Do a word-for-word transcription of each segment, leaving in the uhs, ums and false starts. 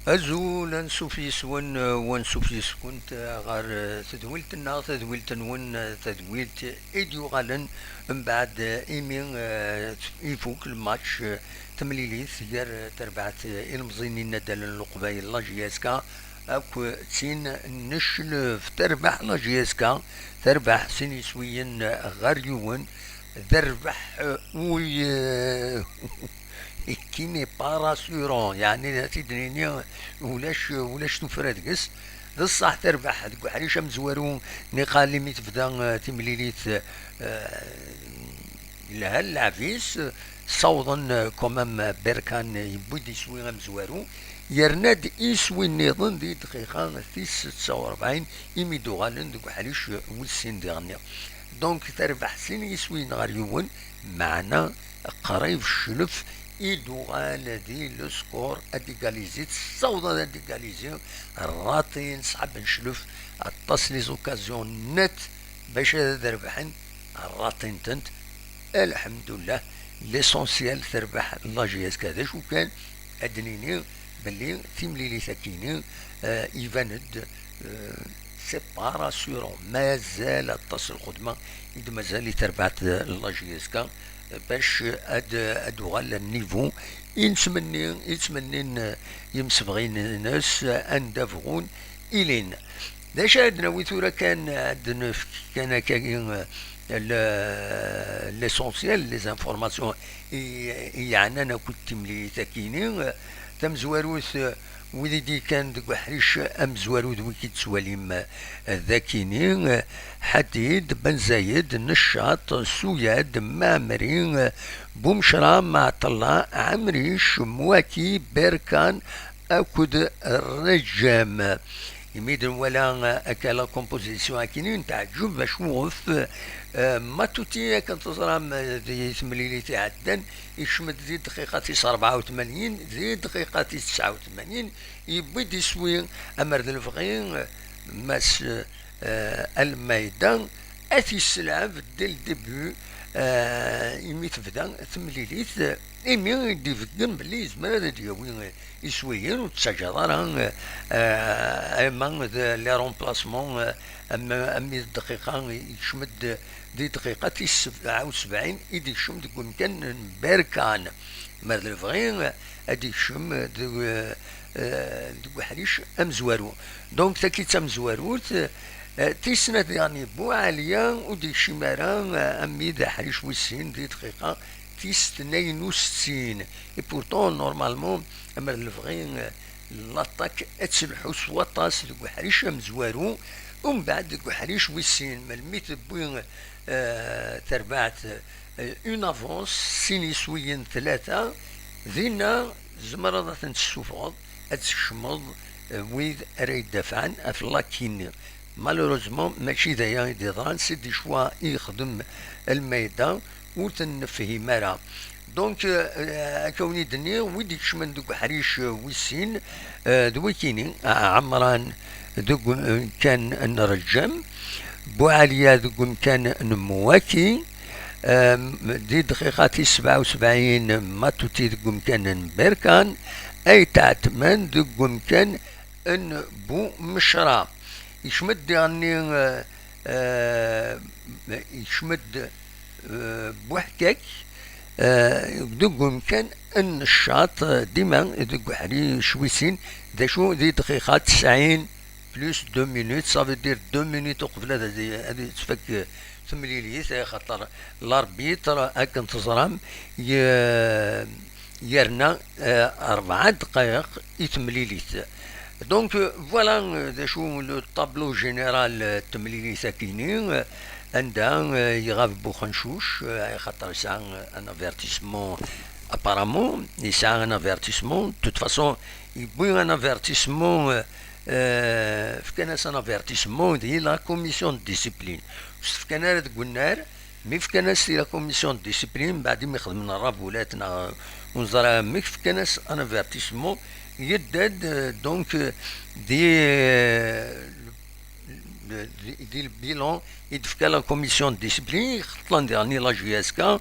Azul, ansuf yes-wen, eh, u ansuf yes-kent, eh, ɣer, eh, tedwilt-nneɣ, tadwilt-nwen, eh, tadwilt i d-yuɣalen mbeɛd, eh, imi, eh, ifuk lmatch, eh, temlilit gar, eh, terbaɛt, eh, ilemẓiyen n inaddalen n Leqbayel, la J S K, akk d tin n Cclef. Terbeḥ la J S K, terbeḥ sin yiswiyen, eh, ɣer yiwen, d rrbeḥ, eh, uy-, eh, qui n'est pas rassurant, yeɛni ad t-id-nini ulac, ulac tuffra deg-s. D ṣṣeḥ terbeḥ deg uḥric amezwaru, niqal imi tebda, eh, timlilit, eh, yelha lɛeb-is, ssawḍen, eh, quand même, eh, Berkan yewwi-d iswi amezwaru, yerna-d iswi nniḍen di dqiqa tis setta u rebɛin imi d-uɣalen deg uḥric wis sin diɣenni. Donc terbeḥ sin yiswiyen ɣer yiwen, meɛna qrib Cclef i d-uɣal di le score ad égaliser, tessaweḍ ad égaliser, ratin ṣḥab n Cclef aṭas les occasions net bac ad rebḥen, ratin-tent. Alḥemdullah, l'essentiel terbeḥ la J S K. D acu kan, ad d-nini belli timlilit-akini, eh, iban-d, eh, c'est pas rassurant. Mazal aṭas n lxedma i d-mazal i terbaɛt, eh, la J S K, eh, bac ad, ad uɣal à niveau i nettmenni, i ttmennin, eh, yimsebɣin-ines, eh, anda bɣun ilin. D acu ara d-nawi tura kan, ad d-nefk kan akkagi, eh, le-, l'essentiel, les informations i, i yeɛnan akk timlilit-akini. Tamezwarut, eh, wid i d-yekkan deg uḥric amezwaru d wigi d-tettwalim, eh, dakini, eh, Ḥadid, Ben Zayed, Neccaṭ, Suyad, Maɛmri, eh, Bumecra, Maɛṭella, Ɛemric, Mwaki, Berkan, akked Rǧem. Imi d-nwala, eh, akka la composition akini, netɛeǧǧeb acwuf, eh, Matuti, akken teẓram, eh, di temlilit iɛeddan, ikcem-d di dqiqa tis rebɛa u tmanyin, di dqiqa tis tesɛa u tmanyin, yewwi-d iswi, amer d lebɣi, eh, Mass, eh, Almeida, ad t-yesselɛeb dès le début, eh, imi tebda temlilit, imi i d-ibeggen belli yezmer ad d-yawi iswiyen, ur ttaǧǧaḍ ara, eh, ama d les remplacements, eh, am, am i d dqiqa, yekcem-d di dqiqa tis sebɛa u sebɛin i d-yekcem deg umkan n Berkan. Ma d lebɣi, ad d-yekcem deg, eh, deg uḥric amezwaru. Donc, tagi d tamezwarut, eh, tis snat diɣen i Buɛaliya ur d-yekcim ara, eh, am i d aḥric wis sin di dqiqa tis tnayen u settin. Et pourtant, normalement, amer d lebɣi, eh, l'attaque ad telḥu s waṭas deg uḥric amezwaru, umbeɛd deg uḥric wis sin, melmi tewwi, eh, terbaɛt, eh, une avance, sin yiswiyen, tlata, dinna tzemreḍ ad ten-tessufɣeḍ, ad tkecmeḍ, eh, wid ara yeddafɛen ɣef lakini. Malheureusement, mačči d aya i d-yeḍran, c'est des choix i yexdem Almeida, ur ten-nefhim ara. Donc, euh, akka wen-id-nniɣ, wi d-ikecmen deg uḥric, euh, wis sin, euh, d wikini, Ɛ-, Ɛemran deg umkan n Rǧem, Buɛaliya deg umkan n Mwaki, euh, di dqiqa tis sebɛa u sebɛin, Matuti deg umkan n Berkan, Ayt Ɛetman deg umkan n Bumecra. Ikcem-d diɣenni, eh, eh, ikcem-d, eh, Buḥkak, eh, deg umkan n Neccaṭ, eh, dima deg uḥric wis sin, d acu di dqiqa tesɛin plus deux minutes, ça veut dire deux minutes uqbel ad, ad yettfak, eh, temlilit, eh, xaṭer l'arbitre, akken teẓram, ye-, yerna, eh, rebɛa ddqayeq i temlilit. Donc, euh, voilà, euh, d acu le tableau général, euh, n temlilit akini, euh, anda, euh, iɣab Buxencuc, euh, xaṭer yesɛa, euh, un avertissement, apparemment, yesɛa un avertissement. De toute façon, yewwi un avertissement, euh, euh, fkan-as un avertissement di la commission de discipline. Ur s-t-fkan ara deg unnar, Mi fkan-as di la commission de discipline, mbeɛd imi xedmen rrabulat neɣ ur neẓri amek, fkan-as un avertissement, yedda-d, euh, donc, euh, di, euh, di, di lbilan i d-tefka la commission de discipline, i xeṭṭlen diɣen i la J S K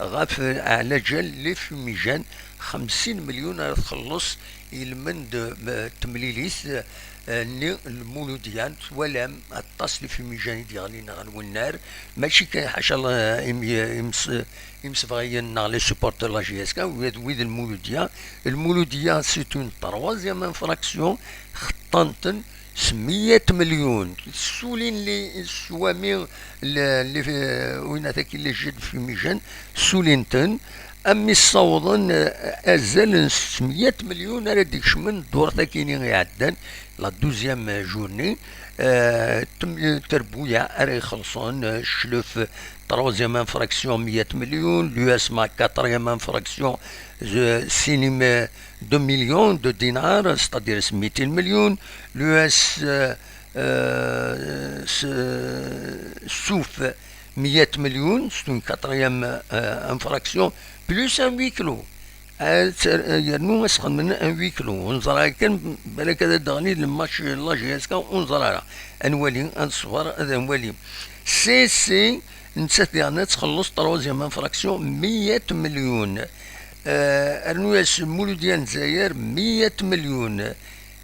ɣef ɛlaǧal les fumigènes, xemsin melyun ara txelleṣ i lmend, eh, temlilit, eh, nni n Lmuludya. Twalam aṭas les fumigènes i d-yeɣlin ɣer wennar, mačči kan ḥaca la-, im-, ims-, imsebɣiyen neɣ les supporters de la J S K, wid, wid n Lmuludya. Lmuludya, c'est une troisième infraction, xeṭṭan-ten s meyya melyun. Ssulin li, s wami, le, le, winat-agi, les jets fumigènes, ssulin-ten, am mi ssawḍen, eh, azal n setmeyya melyun ara d-ikecmen ddurt-agi-ni iɛeddan, la douzième journée, eh, tem-, terbuyaɛ ara ixelṣen, eh, cclef, troisième infraction, meyya melyun, l'U S M A, quatrième infraction, eh, sin, eh, deux millions de dinars, c'est-à-dire mitin melyun, l'U S, eh, eh, s-, souf, meyya melyun, c'est une quatrième, eh, infraction, plus un huis clos. Ad t-, yernu ad sxedmen un huis clos. Ur neẓri ara kan, balak ad d-teɣli le match n la J S K, ur neẓri ara. Ad nwali, ad nṣber, ad nwali. C C, nettat diɣen ad txelleṣ troisième infraction, meyya melyun. Eh, rnu-yas Muludya n Lezzayer, meyya melyun.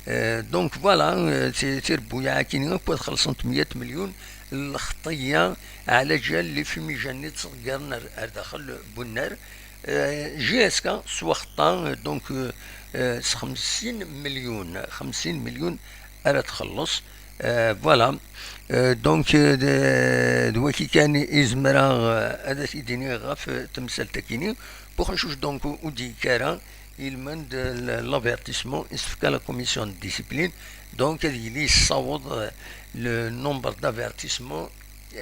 Eh, donc voilà, eh, ti-, tirebbuyaɛ akkin akk ad xellṣent meyya melyun. Lxeṭṭiyya, ɛlaǧal les fumigènes-nni ttḍeggaren ar, ar daxel n wennar. Eh, J S K s waxeṭṭa, eh, donc, eh, eh, s xemsin melyun, xemsin melyun ara txelleṣ. Eh, voilà. Eh, donc, eh, d, d waki kan i zemreɣ, eh, ad t-id-iniɣ ɣef, eh, temsalt-akini. Buxencuc, donc, ur d-yekki ara i lmend, eh, l-, l'avertissement i s-tefka la commission de discipline. Donc, ad yili yessaweḍ, eh, le nombre d'avertissements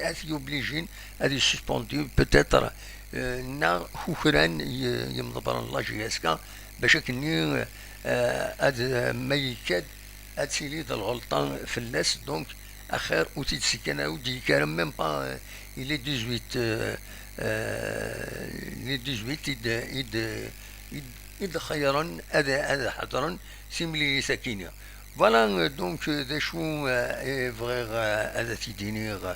ad t-yoblijin ad yessuspendu peut-être, eh, neɣ kukran y-, yimḍebbren n la J S K, bac akkenni, eh, ad, eh, ma yekka-d, ad tili d lɣelṭa fell-as. Donc, axir ur t-id-ssekkan ara, ur d-yekki ara, même pas, eh, i les dix-huit, eh, eh, les dix-huit i d, i d, i d, i d-xeyyren ad, ad ḥedren timlilit-akini. Voilà, euh, donc, euh, d acu, euh, i bɣiɣ, euh, ad t-id-iniɣ, euh,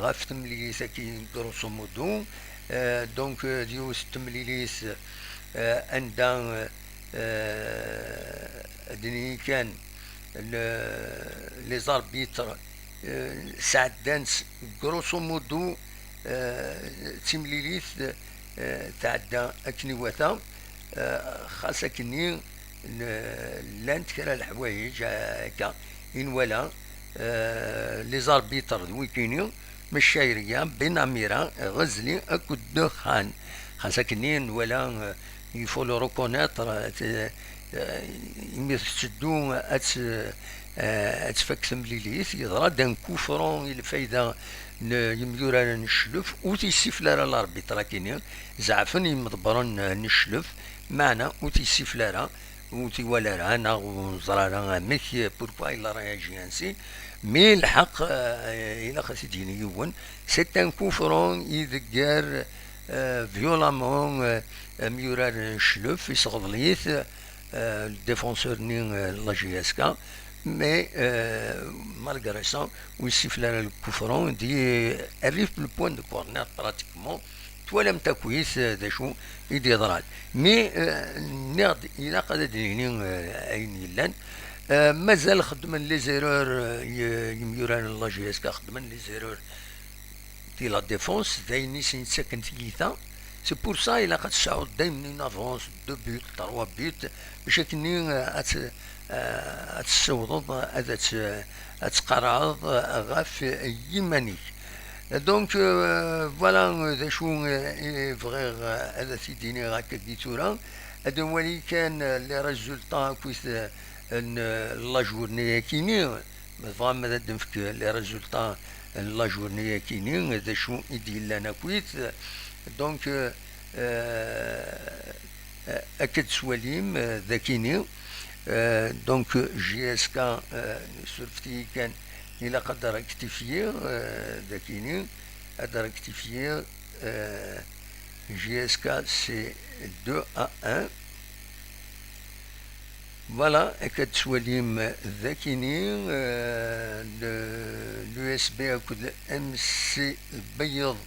ɣef temlilit-agi, grosso modo. Euh, donc, euh, d yiwet n temlilit, euh, anda, euh, euh, ad d-nini kan, le, les arbitres, euh, sɛeddan-tt, grosso modo, euh, d timlilit, euh, tɛedda akken iwata. Eh, xas akkenni, n-, llant kra leḥwayeǧ, eh, akka, i nwala, eh, les arbitres d wikini, Mecayriya, Benamira, Ɣezli akked Dexxan. Xas akkenni nwala, eh, il faut le reconnaître, eh, t-, eh, imi tetteddu ad tt-, eh, ad tfak temlilit, yeḍra-d un coup franc i lfayda n yimyuraren n cclef, ur t-yessifel ara l'arbitre-akini, zeɛfen yimḍebbren n cclef, meɛna ur t-yessifel ara, ur t-iwala ara, neɣ ur neẓri ara amek, pourquoi il a réagi ainsi. Mais lḥeqq, eh, ilaq ad t-id-yini yiwen, c'est un coup franc, idegger, eh, violemment, eh, amyurar n cclef, isɣeḍel-it, eh, le défenseur-nni, eh, n la J S K, mais, eh, malgré ça, ur yessifel ara le coup franc, di, arrive le point de corner, pratiquement, twalam takwit, eh, d acu i d-yeḍran. Mais, eh, nniɣ-d, ilaq ad d-nini, eh, ayen yellan. Eh, mazal xeddmen les erreurs, eh, y-, yimyuraren n la J S K xeddmen les erreurs di la défense, d ayen i sen-yettaken tiyita. C'est pour ça ilaq ad tesɛuḍ daymen une avance, deux buts, trois buts, bac akkenni, eh, ad t-, eh, ad tessiwḍeḍ, ad t-, ad tqarɛeḍ ɣef yiman-ik. Donc, euh, voilà, euh, d acu, euh, i bɣiɣ, euh, ad t-id-iniɣ akka di tura. Ad nwali kan, euh, les résultats akkit, euh, n, euh, la journée-akini. Ma tebɣam ad d-nefk les résultats n la journée-akini, d acu i d-yellan akkit. Donc, euh, euh, akka d-twalim, euh, d akini. Euh, donc, J S K, euh, surfet-iyi kan, ilaq ad rectifier, euh, d akini, ad rectifier, euh, J S K, c'est deux à un. Voilà, akka d-tettwalim d akini, euh, le, l'U S B akked M C beyyeḍ.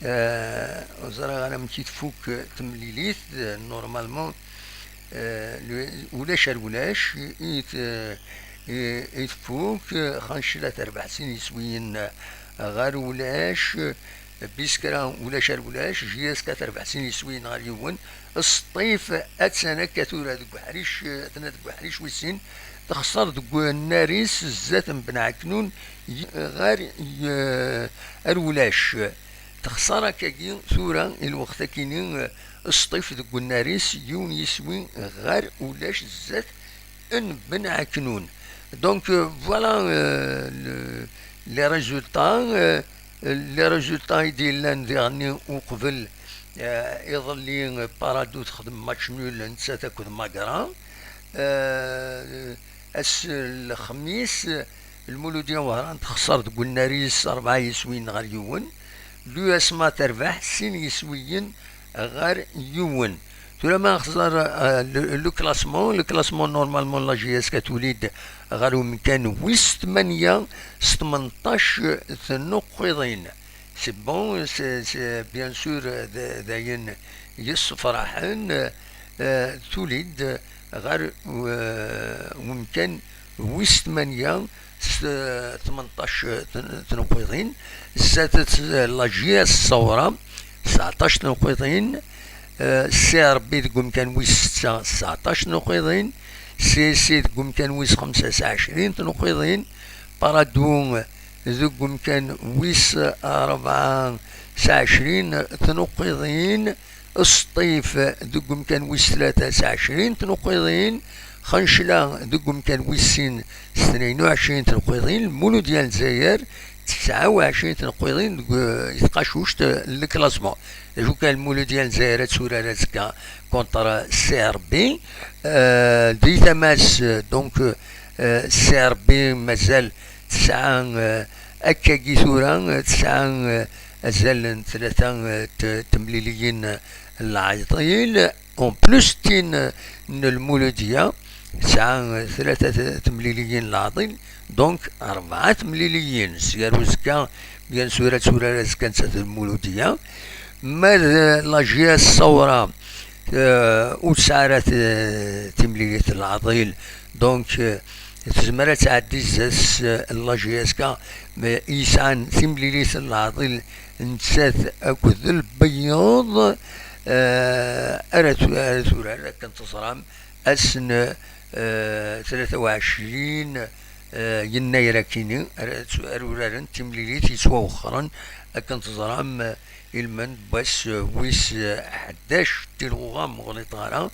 Euh, ur ẓriɣ ara amek i tfuk temlilit, euh, normalement, euh, le, ulac ar ulac, i, i, i tfuk, euh, xancla terbeḥ sin yiswiyen ɣer ulac, Bis kra ulac ar ulac, J S K terbeḥ sin yiswiyen ɣer yiwen. Sṭif, attan akka tura deg uḥric, atna deg uḥric wis sin, texṣer deg unnar-is zdat n Ben Ɛeknun, y-, ɣer, y-, ar ulac. Texṣer akkagi tura i lweqt akini, Sṭif deg unnar-is yiwen yiswi ɣer ulac zdat n Ben Ɛeknun. Donc, euh, voilà, euh, le, les résultats, euh, les résultats i d-yellan diɣenni uqbel, euh, iḍelli, euh, Paradou texdem match nul nettat akked Magra. Euh, ass n lexmis, Lmuludya Wehran texṣer deg unnar-is rebɛa yiswiyen ɣer yiwen. L'U S M A terbeḥ sin yiswiyen ɣer yiwen. Tura ma nexẓer, euh, le, le classement, le classement normalement la J S K tuli-d ɣer umkan wis tmanya s tmenṭac tnuqqiḍin. C'est bon, c'est, c'est bien sûr, euh, d, d ayen yessefraḥen, euh, tuli-d ɣer, euh, umkan wis tmanya s tmenṭac tn-, tnuqqiḍin, zdat-s la J S Ṣawra, tseɛṭac tnuqqiḍin, eh, C R B deg umkan wis setta, tseɛṭac tnuqqiḍin, C S C deg umkan wis xemsa, s ɛecrin tnuqqiḍin, Paradou deg umkan wis rebɛa, s ɛecrin tnuqqiḍin, Sṭif deg umkan wis tlata s ɛecrin tnuqqiḍin, Xancla deg umkan wis sin s tnayen u ɛecrin tnuqqiḍin, Lmuludya n Lezzayer tesɛa u ɛecrin tnuqqiḍin deg, eh, i tqacuct, eh, n leklasman. D acu kan, Lmuludya n Lezzayer ad turar azekka contre C R B. Eh, di tama-s, eh, donc, eh, C R B mazal tesɛa, eh, akkagi tura, eh, tesɛa, eh, azal n tlata, eh, t-, temliliyin n Leɛḍil. En plus, tin n Lmuludya tesɛa tlata t-, temliliyin n Leɛḍil, donc rebɛa temliliyin. Seg ar uzekka, bien sûr, ad turar azekka nettat d Lmuludya. Ma d la J S Ṣawra, eh, ur tesɛi ara t-, timlilit n Leɛḍil, donc, eh, tezmer ad tɛeddi zdat-s, eh, la J S K, mais yesɛan timlilit n Leɛḍil nettat akked Lbeyyeḍ, eh, ara tu-, ara turar akken teẓram ass n, eh, tlata u ɛecrin, eh, yennayer akini, ara tu-, ara uraren timlilit yettwawexxren akken teẓram, eh, ilmend n wass, eh, wis, eh, ḥdac di lɣuɣa, ma ur ɣliṭeɣ ara.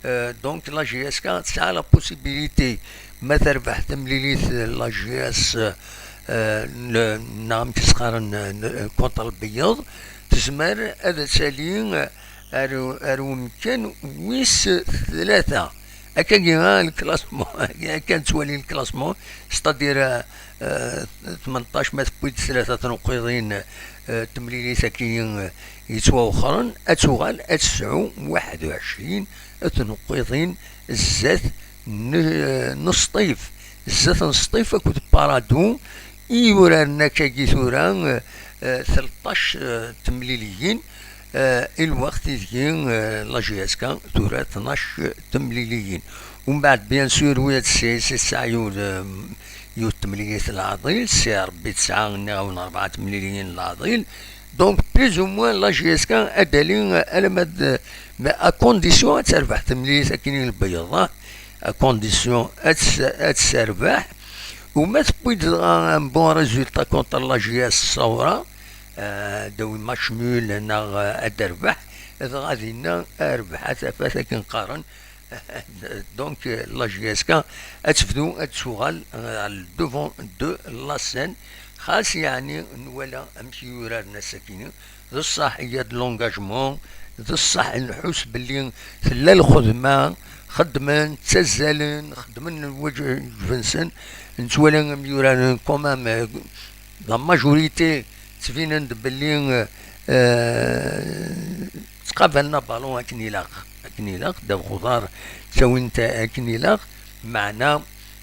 Eh, donc la J S K tesɛa la possibilité, ma terbeḥ temlilit, eh, la J S, eh, n-, neɣ amek i s-qqaren, eh, n-, contre Lbeyyeḍ, tezmer ad tali, eh, ar, ar umkan wis tlata. Akkagi, ah, le classement, akka nettwali le classement, c'est-à-dire, euh, euh, tmenṭac ma tewwi-d tlata tnuqqiḍin, euh, temlilit-agi, euh, yettwawexxren, ad tuɣal ad tesɛu waḥed u ɛecrin tnuqqiḍin zdat n, n Sṭif, zdat n Sṭif akked Paradou, i yuraren akkagi tura, eh, eh, tleṭṭac, eh, temliliyin, eh, i lweqt ideg, eh, la J S K tura tnac temliliyin. Umbeɛd, bien sûr, wi ad s-, s-, tesɛa yiwet, eh, yiwet temlilit n Leɛḍil, C R B tesɛa, nniɣ-awen, rebɛa temliliyin n Leɛḍil. Donc, plus ou moins, la J S K ad d-tali, eh, alamma d, mais à condition ad terbeḥ temlilit akken i Lbeyyeḍ, ah, à condition ad tt-, ad terbeḥ. U ma tewwi-d dɣa un bon résultat contre la J S Ṣawra, euh, ad d-tawi match nul neɣ, euh, ad d-terbeḥ, dɣa dinna rrbeḥ a tafat akken qqaren. Donc, euh, la J S K ad tebdu ad tuɣal, euh, ɣer le devant de la scène. Xas yeɛni nwala amek i uraren ass-agi, d ṣṣeḥ, il y a de l'engagement, d ṣṣeḥ, nḥus belli tella lxedma, xeddmen, ttazzalen, xeddmen lwaǧeb-nsen, nettwali imyuraren quand même, euh, la majorité ttbinen-d belli, euh, euh, ttqabalen aballon akken ilaq. ilaq, ddabex uḍar ttawin-t akken ilaq, meɛna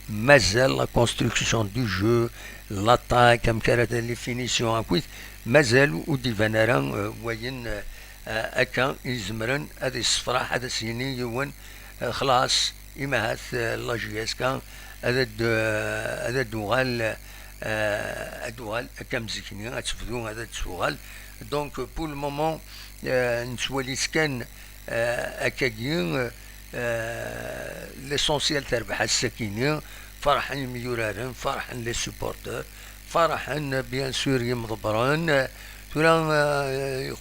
mazal la construction du jeu, l'attaque, amek ara, les finitions akkit, mazal ur d-iban ara, eh, wayen, eh, akka izemren ad issefraḥ, ad as-yini yiwen, eh, xlas, imahat, eh, la J S K ad ad, eh, ad ad-uɣal, eh, ad uɣal akka am zik-nni, ad tebdu, ad ad-tuɣal. Donc, pour le moment, eh, nettwali-tt kan, eh, akkagi, eh, l'essentiel terbeḥ ass-akini, ferḥen imyuraren, ferḥen les supporters, ferḥen, bien sûr, yimḍebbren. Tura, eh,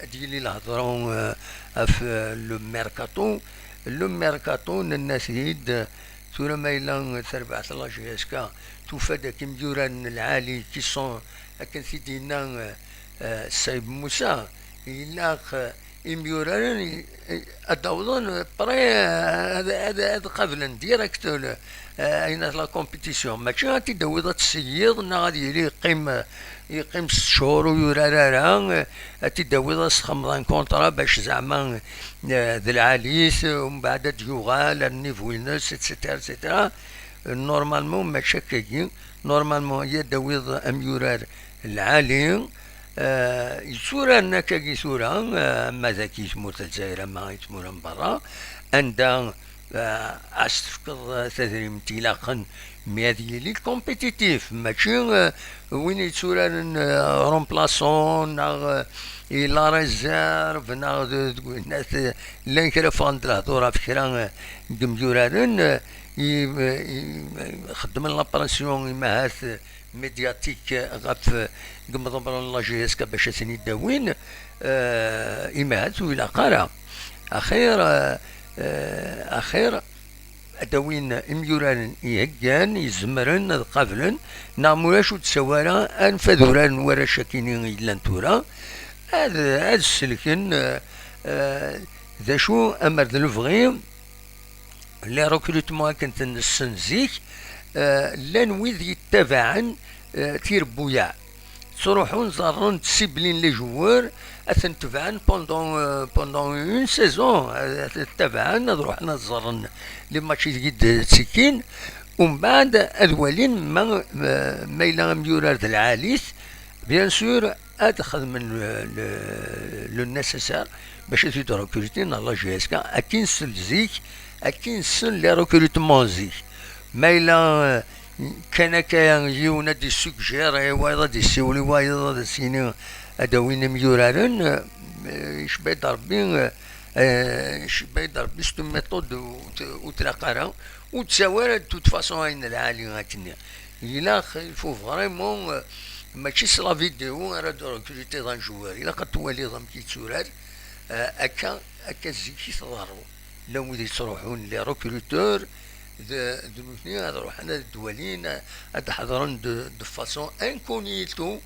ad d-yili lehḍra, eh, ɣef, eh, le mercato. Le mercato, nenna-t-id, tura ma yella terbeḥ la J S K, tufa-d akk imyuraren n lɛali qui sont, akken t-id-yenna, eh, eh, Saïb Moussa, ilaq, eh, imyuraren i, i, ad awḍen prêt, eh, ad, ad, ad qablen direct, eh, ayen at la compétition. Mačči ad t-id-tawiḍ ad t-tseyyiḍ, neɣ ad yili yeqqim, eh, yeqqim s cchur ur yurar ara, eh, ad t-id-tawiḍ ad s-txedmeḍ un contrat bac zeɛma, eh, d lɛali-t, eh, umbeɛd ad d-yuɣal ar niveau-ines, et cetera, et cetera. Normalement, mačči akkagi. Normalement, ad d-tawiḍ amyurar lɛali, eh, yetturaren akkagi tura, eh, ama dagi i tmurt n Lezzayer, ama i tmura n berra, anda, eh, ad s-tefkeḍ tadrimt ilaqen, mi ad yili compétitif, mačči, eh, win yetturaren, eh, remplaçant, neɣ, eh, i la réserve, neɣ d-, deg winnat, eh, llan kra ffɣen-d lehdur ɣef kra, eh, n yemyuraren, eh, i, i, xeddmen la pression, imahat, eh, médiatique, eh, ɣef, eh, yimḍebbren n la J S K bac ad ten-id-awin, eh, imahat ur ilaq ara. Axir, eh, eh, axir ad d-awin imyuraren iheggan, izemren ad qablen, neɣ mulac ur d-ttawi ara, anef ad uraren warrac-akini yellan tura, ad, ad selken, eh, eh, d acu, amer d lebɣi, les recrutements akken ten-nessen zik, eh, llan wid yettabaɛen, eh, tirebbuyaɛ. Ttruḥun, ẓerren-d, siblin les joueurs, ad ten-tebɛen pendant, euh, pendant une saison, ad, ad ten-ttabaɛen, ad ruḥen ad ẓerren les matchs i deg d-ttekkin, umbeɛd ad walin ma, ma, ma yella amyurar d lɛali-t, bien sûr, ad xedmen le, le, le nécessaire bac ad t-id-recrutin neɣ la J S K, akken sel zik, akken sel les recrutements zik. Ma yella, euh, kan akka yiwen ad d-issuggere i wayeḍ, ad d-isiwel i wayeḍ, ad as-yini ad d-awin imyuraren, eh, icba-d Rebbi, eh, icba-d Rebbi, c'est une méthode ur t-, ur tlaq ara, ur d-ttawi ara de toute façon ayen lɛali akkenni. Ilaq, il faut vraiment, eh, mačči s la vidéo ara d-recruter un joueur, ilaq ad twaliḍ amek yetturar, eh, akka, akka zik i tḍerru. Llan wid yettruḥun, les recruteurs, d, d nutni ad ruḥen ad d-walin, ad d-ḥedṛen de, de façon incognito,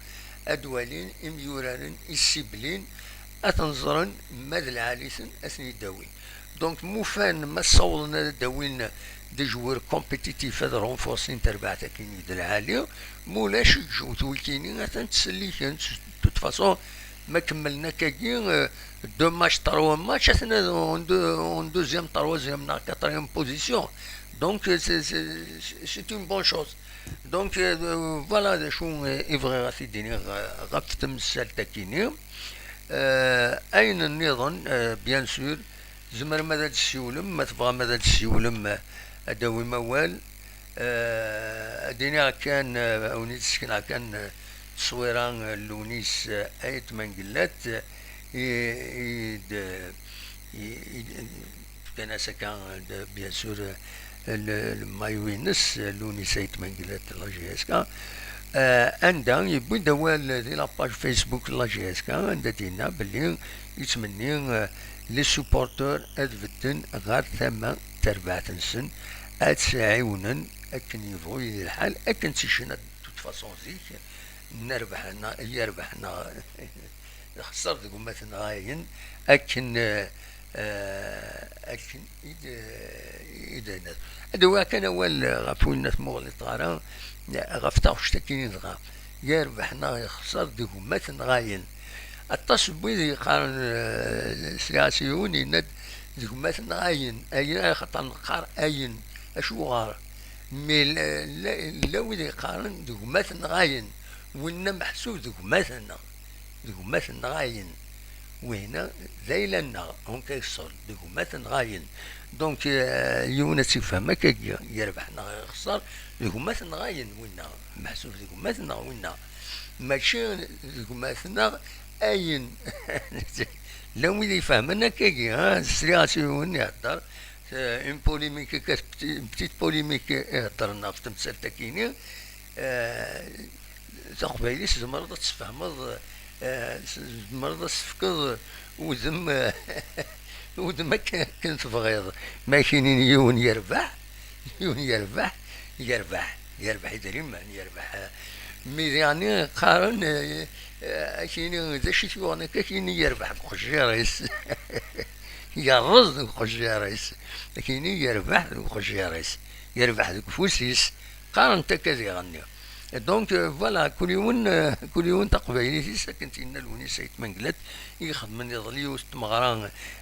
ad d-walin imyuraren i ssiblin, ad ten-ẓren ma d lɛali-ten, ad ten-id-awin. Donc, ma ufan, ma ssawḍen ad d-awin des joueurs compétitifs ad renforcin tarbaɛt akkin d lɛali, ma ulac, ǧǧewt wikini, atan ttselliken, de toute façon, ma kemmlen akkagi, euh, deux matchs, trois matchs, atnan en deux-, en deuxième, troisième, neɣ quatrième position. Donc, euh, c'est, c'est, c'est une bonne chose. Donc, euh, voilà d acu, euh, i bɣiɣ ad t-id-iniɣ, euh, ɣef temsalt-akini. Euh, ayen nniḍen, euh, bien sûr, tzemrem ad d-tessiwlem, ma tebɣam ad d-tessiwlem, euh, ad d-tawim awal. Eh, ad d-iniɣ kan, eh, ad wen-id-ssekneɣ kan, eh, tteswira, eh, n Lewnis, eh, Ayt Mengellat, eh, i, i d-, i, i d-, fkan-as akka, eh, d-, bien sûr, eh, le, le maillot-ines, eh, Lewnis Ayt Mengellat, la J S K, eh, anda yewwi-d awal, eh, di la page Facebook n la J S K, anda d-yenna belli yettmenni, eh, les supporters ad bedden ɣer tama n terbaɛt-nsen, ad tt-ɛiwnen akken yebɣu yili lḥal, akken tt-icna de toute façon zik, nerbeḥ neɣ yerbeḥ neɣ nexser deg umaten ɣayen, akken, eh, eh, akken i d-, i d-, ad awiɣ kan awal ɣef winna tmuɣli ɣara, ɣef taɣect akkin dɣa, yerbeḥ neɣ yexser deg umaten ɣayen. Aṭas n wid yeqqaren, eh, sliɣ-as i yiwen yenna-d, d gma-tneɣ ayen, ayen, axaṭer neqqar ayen. Acuɣer? Mi la, la, la wid yeqqaren d gma-tneɣ ayen, winna meḥsub d gma-tneɣ, d gma-tneɣ ayen. Winna d ayla-nneɣ, en quelque sorte, d gma-tneɣ ayen. Donc, euh, yiwen ad tt-ifhem akkagi, yerbeḥ neɣ ixṣer, d gma-tneɣ ayen winna, meḥsub d gma-tneɣ winna, mačči d gma-tneɣ ayen. Llan wid ifehmen akkagi, ha, sliɣ-as i yiwen ihedder, euh, une polémique, une petite polémique, ihedder ɣef temsalt-akini, euh, taqbaylit tzemreḍ ad tfehmeḍ, euh, tzemreḍ ad s-tefkeḍ udem, udem akken, akken tebɣiḍ. Ma kinin yiwen yerbeḥ, yiwen yerbeḥ, yerbeḥ, yerbeḥ idrimen, yerbeḥ, euh, mi diɣen qqaren, euh, euh, akini d acu i t-yuɣen akka, akini yerbeḥ deg uqejjir-is. Yerreẓ deg uqejjir-is. Akini yerbeḥ deg uqejjir-is. Yerbeḥ deg ufus-is. Qqaren-t akka diɣenni. Donc, euh, voilà, kul yiwen, euh, kul yiwen taqbaylit-is, akken t-yenna Lewnis Ayt Mengellat, i ixedmen iḍelli yiwet n tmeɣra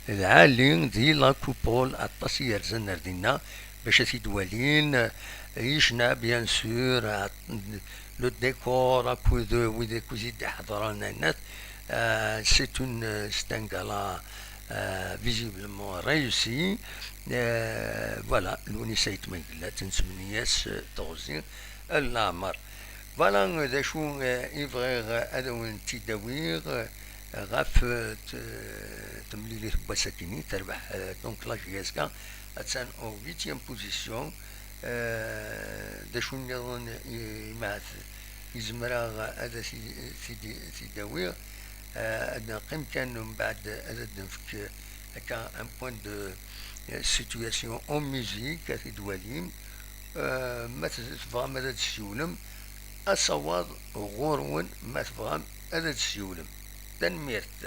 d Ɛali, di la Coupole, aṭas i yerzan ar dinna, bac ad t-id-walin, euh, yecna, bien sûr, euh, le décor, akked, euh, wid akked i d-iḥeḍren, ayen akk, euh, c'est une, euh, c'est un gala, euh, visiblement réussi. Euh, voilà, Lewnis Ayt Mengellat, nettmenni-as, euh, teɣzi n leɛmer. Voilà, euh, d acu, euh, i bɣiɣ, euh, ad awen-t-id-awiɣ, euh, ɣef, euh, t-, temlilit n wass-akini, terbeḥ, euh, donc la J S K, attan en huitième position, euh, d acu nniḍen i, i ma t-, i zemreɣ ad t-id-, t-id-awiɣ, euh, ad neqqim kan, mbeɛd ad d-nefk akka un point de, euh, situation en musique, ad t-id-walim. Euh, ma t-, tebɣam ad d-tessiwlem, asawaḍ ɣur-wen ma tebɣam ad d-tessiwlem. Tanemmirt.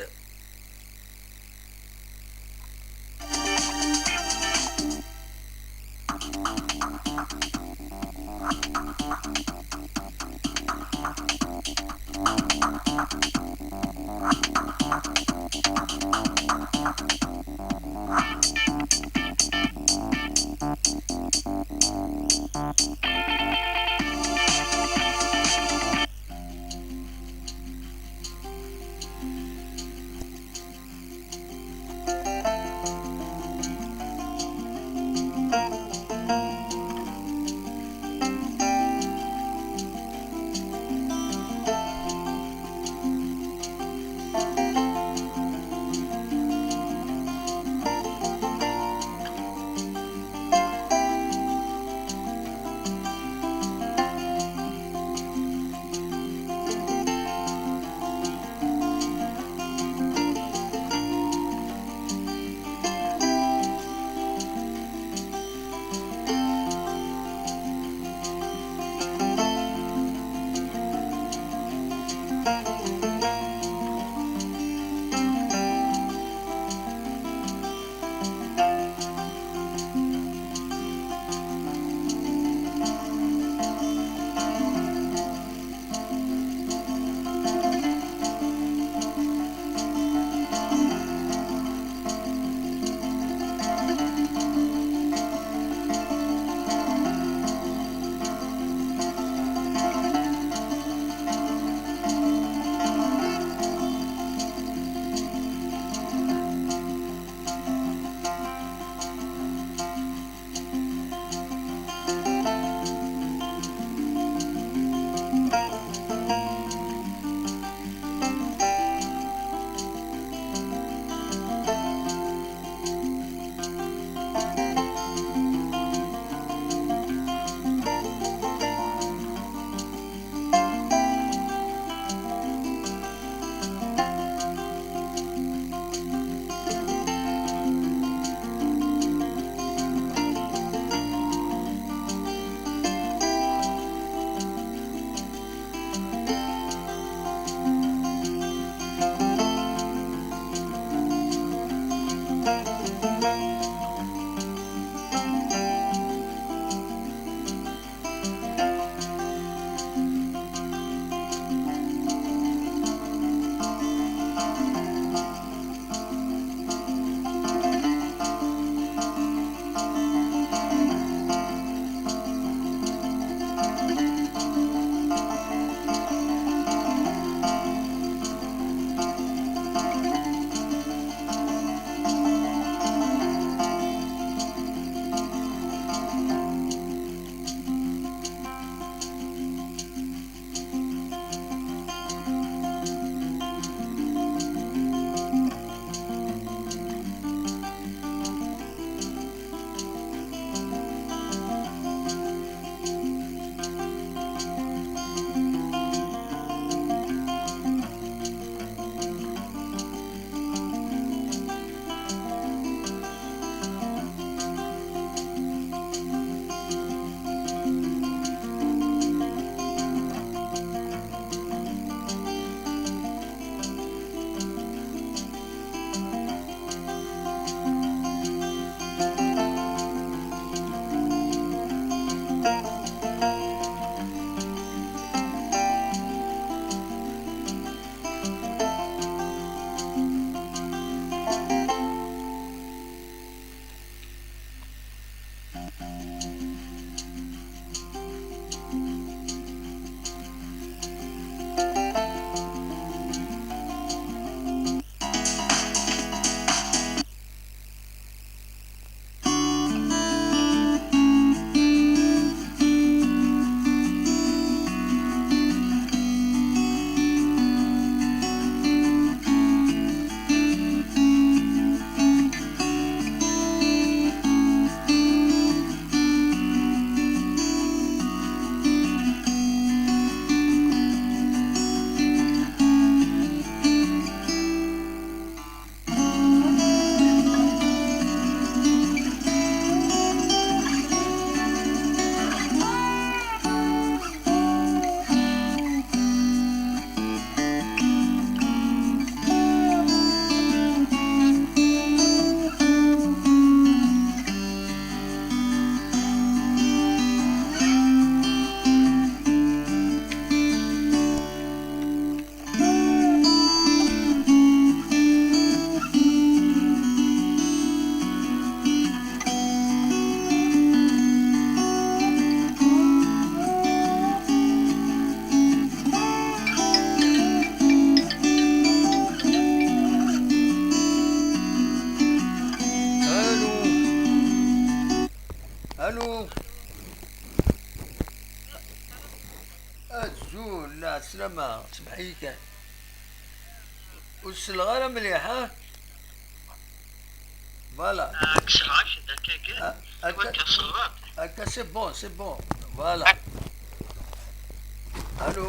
Slama, semmeḥ-iyi kan. Ur selleɣ ara mliḥ, ha? Voilà. Ah, kkseɣ-ak-d akkagi. Ah, akka, akka, c'est bon, c'est bon. Voilà. Allô?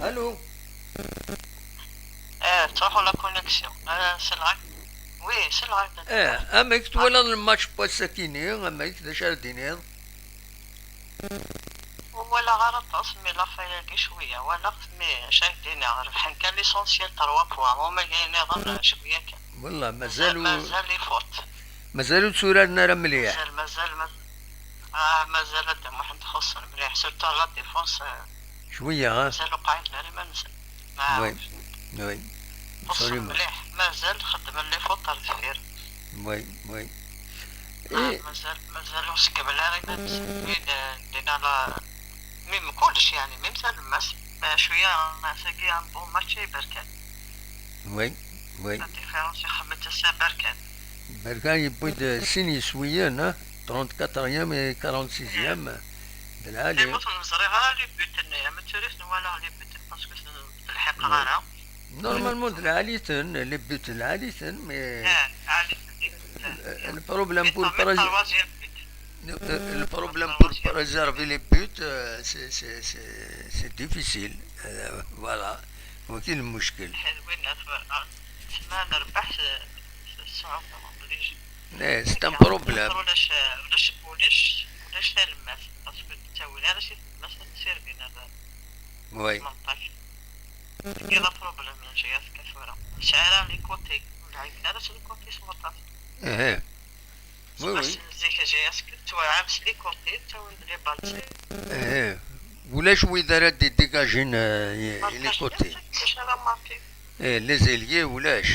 Allô? Eh, tettruḥu la connexion. Ah, selleɣ-ak. Oui, selleɣ-ak. Eh, amek twalaḍ le match n wass-akini? Amek, d acu ara d-tiniḍ? Ur walaɣ ara aṭas, mais la fin-agi cwiya walaɣ-t, mais acu ara k-d-iniɣ, rebḥen kan l'essentiel trois points, wama ayen nniḍen cwiya kan. Wallah, mazal ur, mazal les fautes. Mazal ur tturaren ara mliḥ. Mazal, mazal, mazal. Ah, mazal a Dda Muḥend xuṣṣen mliḥ, surtout la défense, ah, cwiya, ah, mazal ur qɛiden ara iman-nsen. Ah, oui, oui. Xuṣṣen, absolument, mliḥ, mazal xeddmen les fautes ar deffir. Oui, oui. Ah, eh, mazal, mazal ur skemmel ara iman-nsen. Mi d-, dina la, même kullec, yeɛni, même talemmast, ah, cwiya, ah, tagi un bon match i Berkan. Oui, oui. La différence ixemmem-itt ass-a Berkan. Berkan yewwi-d sin yiswiyen, ah, trente-quatrième et quarante-sixième. D lɛali. Lmut ur ẓriɣ ara les buts-nni, ama d tura ur ten-walaɣ les buts, parce que s-, ur ten-lḥiqeɣ ara. Normalement, d lɛali-ten, les buts d lɛali-ten, mais, eh, lɛali-ten, eh, le problème pour le, le problème pour préserver les buts, euh, c'est, c'est, c'est, c'est difficile. Euh, voilà. Wagi d lmuckel. Win tma nerbeḥ s, s, s, eh, c'est un problème. Ulac, ulac, ulac, ulac talemmast, parce que ttawin ara si tlemmast ad ssirbin ar, oui, tmenṭac. Tagi d problème n J S K tura. Tesɛa ara les côtés, ur lɛiben ara s les côtés s waṭas. Ehe. Oui, oui. Zik J S K tettwaɛam s les côtés, ttawin-d les balles. Ehe. Ulac wid ara d-idégagin, euh, les côtés. Ulac ara marqué. Eh, les ailiers, ulac.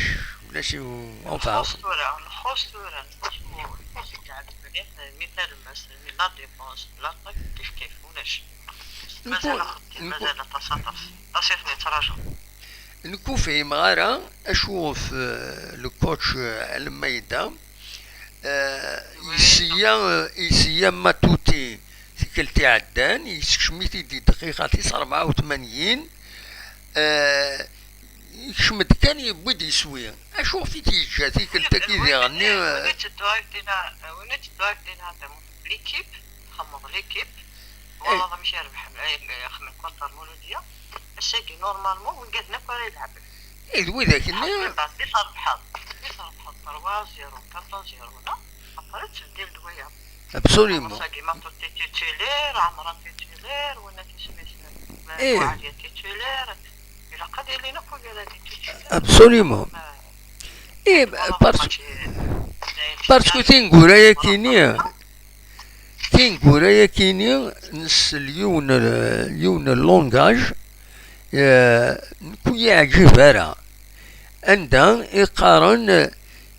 Ulac i u-, enfin. Nxuṣ tura, nxuṣ tura, nxuṣ u-, nxuṣ lɛeb mliḥ, mi talemmast, mi la défense, l'attaque, kif kif, ulac. Mazal axeddim, mazal aṭas, aṭas. Aṭas i ten-yettraǧun. Nekk ur fhimeɣ ara acu ɣef, euh, le coach, euh, Almeida, euh, yesya, euh, yesya Matuti tikkelt iɛeddan, yessekcem-it-id i dqiqa tis rebɛa u tmanyin, euh, yekcem-d kan, yewwi-d iswi. Acu ɣef i t-yeǧǧa tikkelt-agi diɣenni, euh, win i teddu ak dina, win i teddu ak dina, l'équipe, txemmeḍ l'équipe, twalaḍ amek i rebḥen, ay, xedmen contre Muludya. Ass-agi, normalement, wigaden akk ara ilɛben. Eh, d widak-nni. Ḥeḍren beɛd mi trebḥeḍ. Mi trebḥeḍ trois zéro, quatre zéro, neɣ? Après, ttbeddil-d wiyaḍ. Absolument. Ass-agi, Matoute titulaire, Amran titulaire, winna tisem-is, eh, Boualia titulaire. Ilaq ad ilin akk wiyaḍ-agi titulaire. Absolument. Eh, parce, parce que tineggura-yakini, tineggura-yakini, nsel yiwen, yiwen n langage, eh, nekk ur yi-yeɛǧib ara. Anda i qqaren, eh,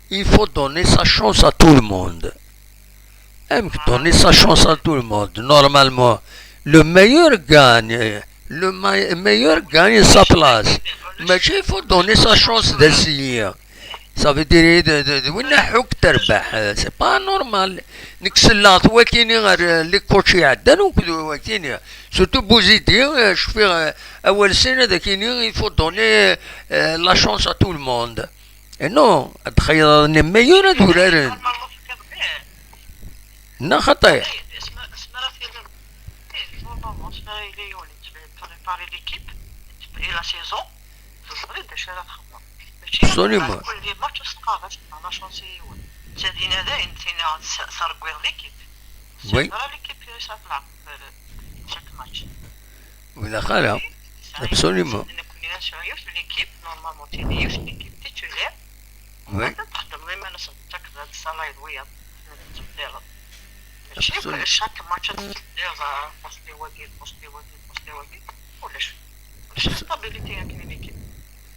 il faut donner sa chance à tout le monde. Amek donner sa chance à tout le monde? Normalement, le meilleur gagne. Le ma-, meilleur gagne sa place. Mačči il faut donner sa chance d ass-nni. Ça veut dire, d, d, d winna ḥuk terbeḥ. Euh, c'est pas normal. Nekk selleɣ-t wakini ɣer, euh, les coachs iɛeddan akked wakini. Surtout Bouzidi, euh, cfiɣ, euh, awal sin ad akini, il faut donner, euh, la chance à tout le monde. Et non, ad txeyyaḍ les meilleurs ad uraren. Neɣ xaṭi? Préparer l'équipe et la saison, teẓriḍ d acu ara txedmeḍ. Mačči absolument. Kul match ad s-teqqareḍ, ad s-teqqareḍ la chance i yiwen. Netta dinna dayen, tinna s-, tergwiḍ l'équipe. Oui. Tesɛiḍ ara l'équipe i s-ad tleɛbeḍ, euh, chaque match. Ur ilaq ara. Tesɛiḍ, absolument. Nekkni ad nesɛu yiwet l'équipe, normalement, tili yiwet l'équipe titulaire. Oui. Ad txeddmeḍ iman-nsen, tettakeḍ ad tsalayeḍ wiyaḍ, ad tettbeddileḍ. Mačči chaque match ad tettbeddileḍ, ah, poste wagi, poste wagi, poste wagi. Ulac. Ulac stabilité akken i l'équipe.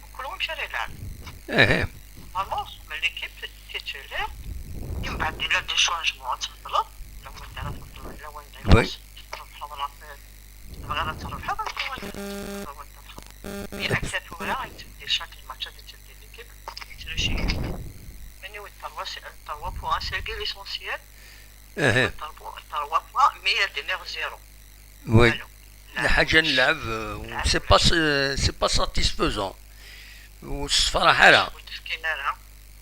Mkul wamek ara yelɛeb. Normalement, l'équipe titulaire, mbeɛd yella des changements ad tbeddleḍ, lawan ara tbeddleḍ, lawan ara, oui, tebɣiḍ ad trebḥeḍ, ad tebɣiḍ ad trebḥeḍ. Mais akka tura, yettbeddil chaque match, ad yettbeddil l'équipe, yettlaci. Mani wid trois, trois points, c'est l'essentiel. Trois points, mais ad d-iniɣ zéro. Oui. Voilà. Lḥaǧa n lɛeb, euh, c'est pas, euh, c'est pas satisfaisant. Ur tessefraḥ ara. Ur d-fkin ara.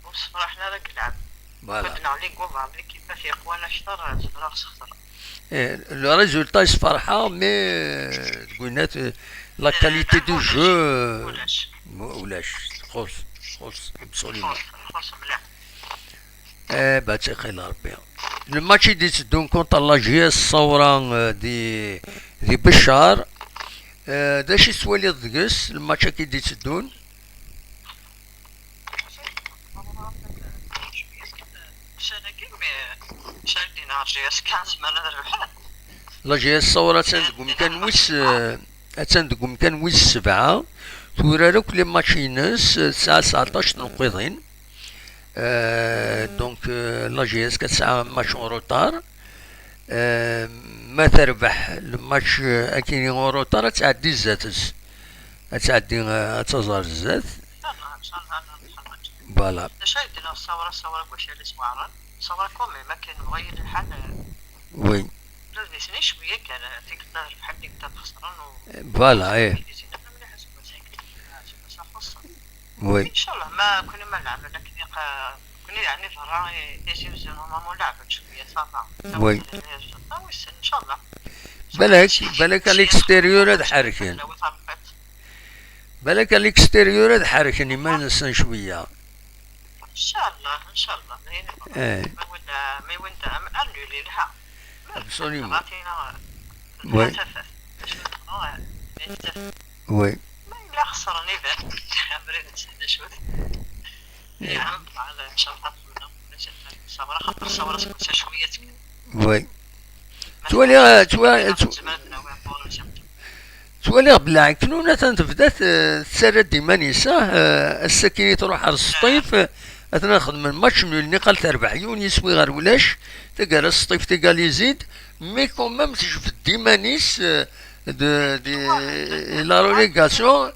Ur sefraḥen ara deg lɛeb. Voilà. Medden ɣli guḍan, l'équipe tiqwan actar, zemreɣ sexter. Eh, le résultat yessefraḥ, mais, euh, deg winat, euh, la qualité du jeu, euh, ulac. Ulac. Txuṣ, txuṣ, absolument. Txuṣ, txuṣ mliḥ. Eh, bah, ttxil Rebbi. Le match i d-itteddun contre la J S Saoura, euh, di, di Beccar. Euh, d acu i tettwaliḍ deg-s, le match-agi i d-itteddun? Ussan-agi, mi, ussan-agi neɣ J S quinze, ma ad rebḥen. La J S Saoura attan deg umkan wis, eh, attan deg umkan wis sebɛa. Turar akk les matchs-ines, eh, tesɛa seɛṭac n tneqqiḍin. Eh, donc, eh, la J S ad tesɛu match en retard. Eh, ma terbeḥ le match, eh, akini en retard, ad tɛeddi zdat-s. Ad tɛeddi, eh, ad taẓ ar zdat. Voilà. D acu ay d-tenna Saoura, Saoura deg wacu ara s-weɛren? Saoura quand même, akken bɣa yili lḥal, eh, oui. Ula d nitni cwiya kan, eh, tikkelt-a rebḥen, tikkelt-a xesren, u voilà, eh. Mliḥ aseggas-agi, aseggas-a xuṣṣen. Oui. Inchallah, ma kunna ma lɛebna akken iqa-, kunna yeɛni berra, eh, Tizi Wezzu, normalement lɛebna cwiya, ça va. Oui. Wissen, inchallah. Balak, balak à l'extérieur ad ḥerken. Balak à l'extérieur ad ḥerken iman-nsen cwiya. Inchallah, inchallah. Eh. Ma win, ma win, am, annulé lha. Absolument. Tebɣa tina, oui. Tebɣa tafat. Oui. Ma yella xesren iban. Abrid nsen d acu. Eh. Nɛam, voilà, inchallah. Saoura, xaṭer Saoura seg cwiya kan. Oui. Ttwaliɣ, ttwa-, ttw-, ttwaliɣ belli Ɛeknun atan tebda t-, tettarra-d iman-is, ah, eh, ass-akini truḥ ar Sṭif, eh, atan xedmen match nul, niqal terbeḥ yiwen yiswi ɣer ulac, taggara Sṭif tégalisé-d, mais quand même tejbed-d iman-is, eh, de, de, la relégation,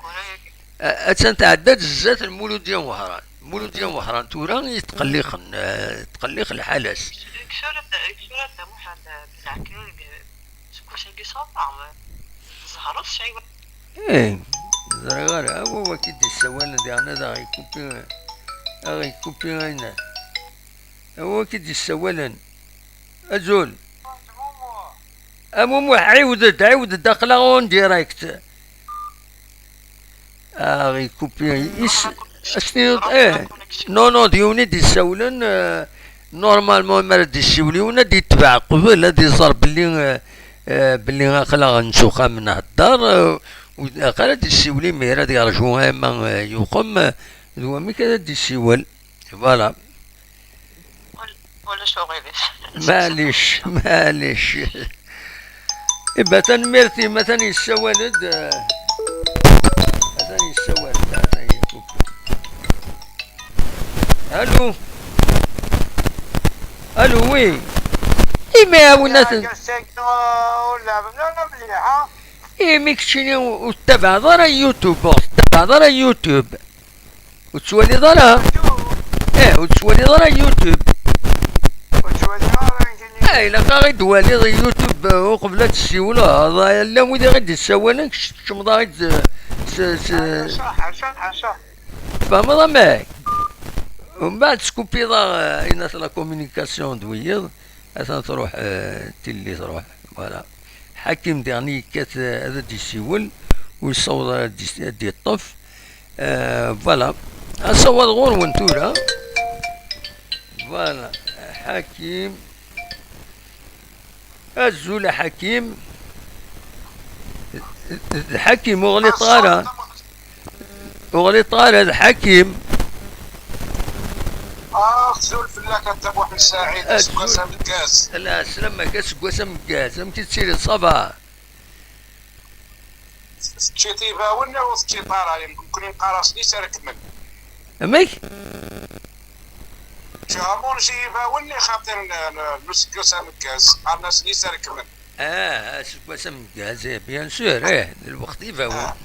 eh, attan tɛedda-d zdat n Muludya Wehran. Muludya Wehran tura yetqelliqen, eh, tqelliq lḥala-s. Deg tura, deg tura, Muḥend, eh, belli Ɛeknun deg, seg wass-agi ṣṣaba, eh, tzehreḍ, sɛiwa. Eh, ẓriɣ ara. Awa, wa k-id-issawalen diɣen ad aɣ-ikupi, ad aɣ-ikupi ayen. Awa, wa k-id-issawalen. Azul. A Mumuḥ, ɛiwed-d, ɛiwed-d, aql-aɣ en direct. Aɣ-ikupi is-, as-tiniḍ, eh, non, non, d yiwen i d-issawlen, eh, normalement, mi ara d-issiwel yiwen, ad d-itbeɛ qbel, ad iẓer belli, eh, eh, belli aql-aɣ nettuxam nhedder, eh, ur ilaq ara ad d-issiwel imir, ad yerǧu ama, eh, yuqem, eh, d wamek ara d-issiwel. Voilà. Ul-, ulac uɣilif. Maɛlic, maɛlic. Iba tanemmirt-im, atan yessawal-d, eh, atan yessawal-d, atan yekkup. Allô? Allô, oui. Imi ɛawin-aten. Ur lɛeben ara mliḥ, ha? Imi keččini ur tettabaɛeḍ ara YouTube, ur tettabaɛeḍ ara YouTube. Ur tettwaliḍ ara? Eh, ur tettwaliḍ ara YouTube? Ur ttwaliɣ ara nekkini. Eh, ilaq-aɣ i d-twaliḍ YouTube, eh, uqbel ad tessiwleḍ. Llan wid i ɣ-d-issawalen, kečč tkecmeḍ-aɣ-d, eh, s, s, ḥaca, ḥaca, ḥaca. Tfehmeḍ amek? Umbeɛd teskupiḍ-aɣ, eh, ayen at la communication d wiyiḍ, atan truḥ, eh, tilli truḥ. Voilà. Ḥakim diɣen yekkat, eh, ad d-yessiwel, ur yessaweḍ ara ad d-is-, ad d-yeṭṭef. Eh, voilà. Asawaḍ ɣur-wen tura. Voilà. Ḥakim. Azul a Ḥakim. D Ḥakim, ur ɣliṭeɣ ara. Ur ɣliṭeɣ ara, d Ḥakim. Azul fell-ak a Dda Muḥend Saɛid, aseggas ameggaz. Lɛeslama-k, aseggas ameggaz. Amek i tettiliḍ, ça va? Teččiḍ ibawen neɣ ur teččiḍ ara? Nekkni neqqar-asen iserkmen. Amek? Ǧamun s yibawen, xaṭer n, n, n useggas ameggaz, qqaren-asen iserkmen. Ah, aseggas ameggaz, eh, bien sûr, eh, d lweqt ibawen. Ah.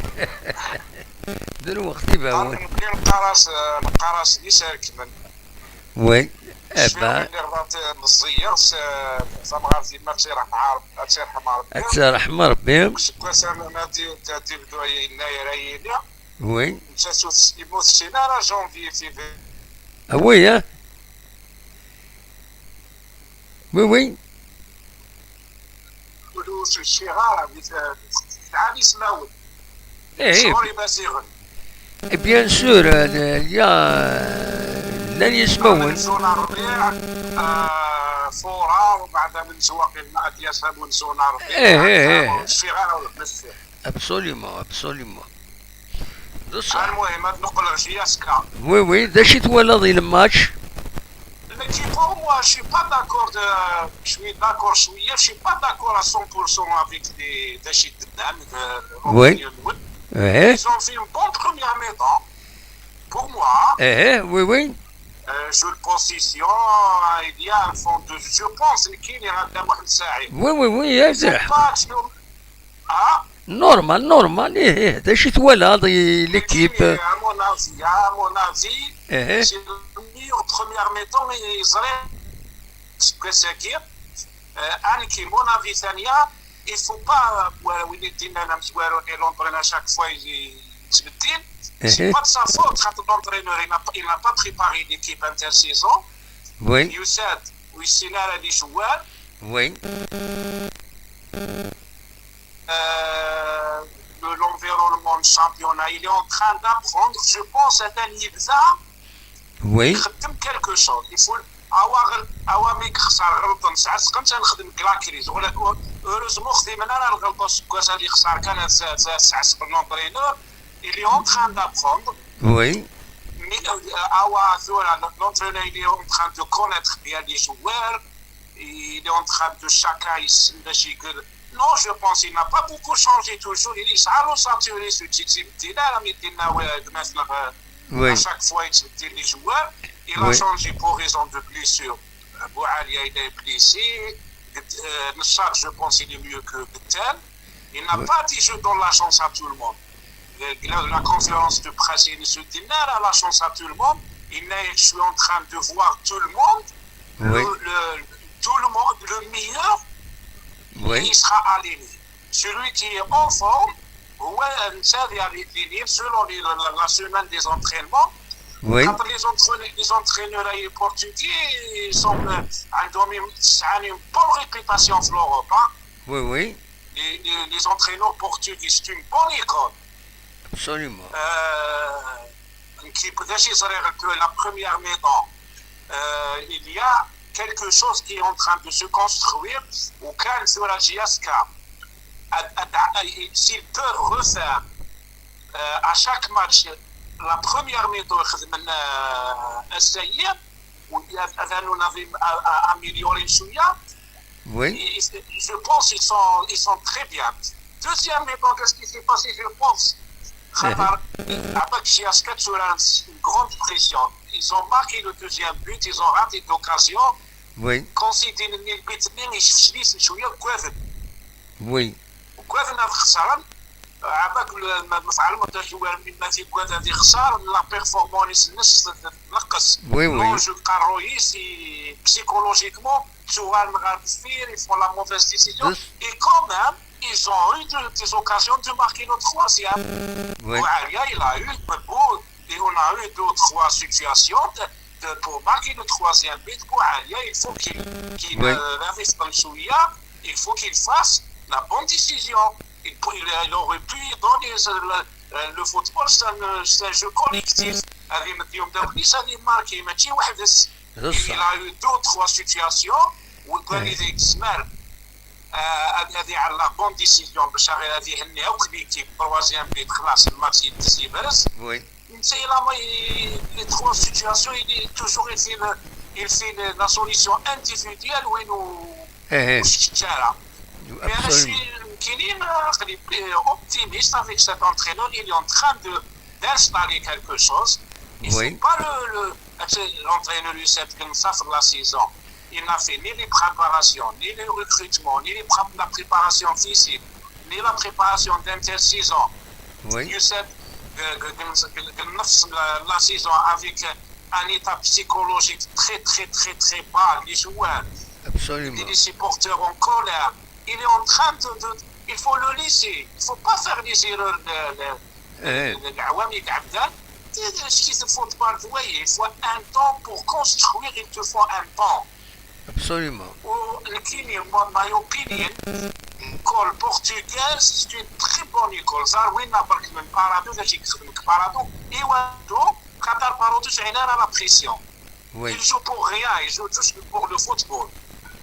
D lweqt ibawen. Nekkni neqqar-as, neqqar-asen iserkmen. Oui. Cfiɣ belli rḍant meẓẓiyeɣ s tamɣart yemma ad tt-irḥem Ṛebbi. Ad tt-irḥem Ṛebbi. Seg wass-a nadi tibdu yennayer ay yili. Oui. Nettat ur tes-, ur tessin ara janvier, février. Ah oui, hein? Oui, oui. Ur tt-cciɣ ara, tesɛa ismawen. Eh, eh. Sɣur Imaziɣen. Et bien sûr, euh, il y a, euh, llan yismawen. Amenzu n Ṛbiɛ, euh, Fura, ubeɛd amenzu waqil ad d-yas amenzu n Ṛbiɛ. Eh, eh, eh. Ur tt-cciɣ ara, ur tt-cciɣ. Absolument, absolument. D ṣṣeḥ. Almuhim, ad neqqel ɣer J S K. Oui, oui, d acu i twalaḍ i lmatch? Nekki, pour moi, je suis pas d'accord de, je suis d'accord شوية, je suis pas d'accord à cent pour cent avec les, d acu i d-tennamt, de, oui. L'opinion. Eh. Ils ont fait une bonne première mi-temps. Pour moi, eh, oui, oui. Euh, jeu de possession, euh, il y a un fond de jeu. Je pense qu'il y a un Mohamed Saïd. Oui, oui, oui, eh, c'est pas, ah. Normal, normal, eh, eh, d acu i twalaḍ i l'équipe? Nekki, à mon avis, à mon avis, eh, c'est le meilleur première mi-temps, mais ẓriɣ seg wass-agi, euh, Anki, mon avis, ثانية, il faut pas, euh, win i d-yennan amezwaru-nni, l'entraîneur, chaque fois, il, il se dit, c'est pas de sa faute, خاطر l'entraîneur, il n'a pas, il n'a pas préparé l'équipe intersaison. Oui. Yusa-d, ur yessin ara les joueurs. Oui. Euh, le, l'environnement de championnat, il est en train d'apprendre, je pense, atan yebda, oui, ixeddem quelque chose. Il faut, awa ɣel-, awa mi yexṣer ɣelṭen, sɛa sqen, ad nexdem deg la crise. Wala, heureusement, xdimen ara lɣelṭa seg wass ad yexṣer kan, ad s-, ad s-, ad sɛa sqen l'entraîneur. Il est en train d'apprendre. Oui. Mais, euh, awa tura, l'entraîneur, il est en train de connaître bien les joueurs. Il est en train de chacun, il, il, il, non, je pense il n'a pas beaucoup changé toujours. Il est à l'ossature, il se dit, il dit, là, il dit, là, ouais, de mettre, euh, oui, à chaque fois, il se dit, les joueurs. Il a, oui, changé pour raison de blessure. Euh, Boualia, il est blessé. Euh, Nchar, je pense il est mieux que Betel. Il n'a, oui, pas dit je donne la chance à tout le monde. Le, la, la conférence de presse, il se dit, non, la chance à tout le monde. Il est, je suis en train de voir tout le monde. Oui. Le, le, tout le monde, le meilleur, oui, il sera aligné. Celui qui est en forme, ouais, ça, il y a les, les, selon les, la, la semaine des entraînements, oui, quand les entraîneurs, les entraîneurs, euh, portugais, ils sont, euh, عندهم une, une bonne réputation en Europe, hein. Oui, oui. Les, les, les entraîneurs portugais, c'est une bonne école. Absolument. Euh, qui, déjà, ils auraient pu la première mi-temps. Euh, il y a quelque chose qui est en train de se construire, وكان في la J S K. S'ils peuvent refaire, euh, à chaque match, la première mi-temps, euh, essayer, ou bien, on avait, euh, amélioré شوية. Oui. Et, et je pense qu'ils sont, ils sont très bien. Deuxième mi-temps, qu'est-ce qui s'est passé, je pense? خاطر عطاك شي اسكات sur une grande pression. Ils ont marqué le deuxième but, ils ont raté l'occasion. Oui. Considéré le but, mais je suis شوية كوافن. Oui. وكوافن هذا خسران. عطاك ال-، ما، ما فعل ما تجوار من ما في كوافن هذه خسارة، la performance نص تنقص. Oui, oui. Non, je crois Royce, psychologiquement, شوال مغاربين، ils font la mauvaise décision. Et quand même, ils ont eu de, des occasions de marquer le troisième. Oui. Boualia, il a eu, il a eu deux, trois situations de, de, pour marquer le troisième but. Boualia, il faut qu'il, qu'il, oui, euh, arrive dans le Souya, il faut qu'il fasse la bonne décision. Il, peut- il, il aurait pu donner le, le, le football, c'est un, c'est un jeu collectif. هذه مديوم دابني، هذه ماركي، ماشي وحدس. Il a eu deux, trois situations, وكان إذا يتسمار. آه، هذه، هذه على la bonne décision باش غير هذه يهنيها وكليكي troisième but خلاص الماتش يدز يبرز. Oui. انت الا ما ي-، les trois situations il est toujours il fait le, il fait le, la solution individuelle وين و-، ايه، ايه. وش تجارة. Mais انا شوي كاينين، آه، خلي optimiste avec cet entraîneur, il est en train de d'installer quelque chose. Il, oui, faut pas le, le, l'entraîneur يوسف بن نصر la saison. Il n'a fait ni les préparations, ni les recrutements, ni les pré-, la préparation physique, ni la préparation d'intersaison. Oui. Youssef, euh, euh, euh, la, la saison avec, euh, un état psychologique très, très, très, très bas, les joueurs, les supporters en colère. Il est en train de, de- il faut le laisser. Il ne faut pas faire les erreurs de, de, de, de العوام يتعدى. C'est ce qui se foot par, vous voyez, il faut un temps pour construire, il te faut un temps. Absolument. ولكن ما يوقينين l'école portugaise, c'est une très bonne école. صار وين برك من بارادو، باش يخدمك بارادو، ايوا، خاطر بارادو شعينا راه la pression. Oui. Ils jouent pour rien, ils jouent juste pour le football.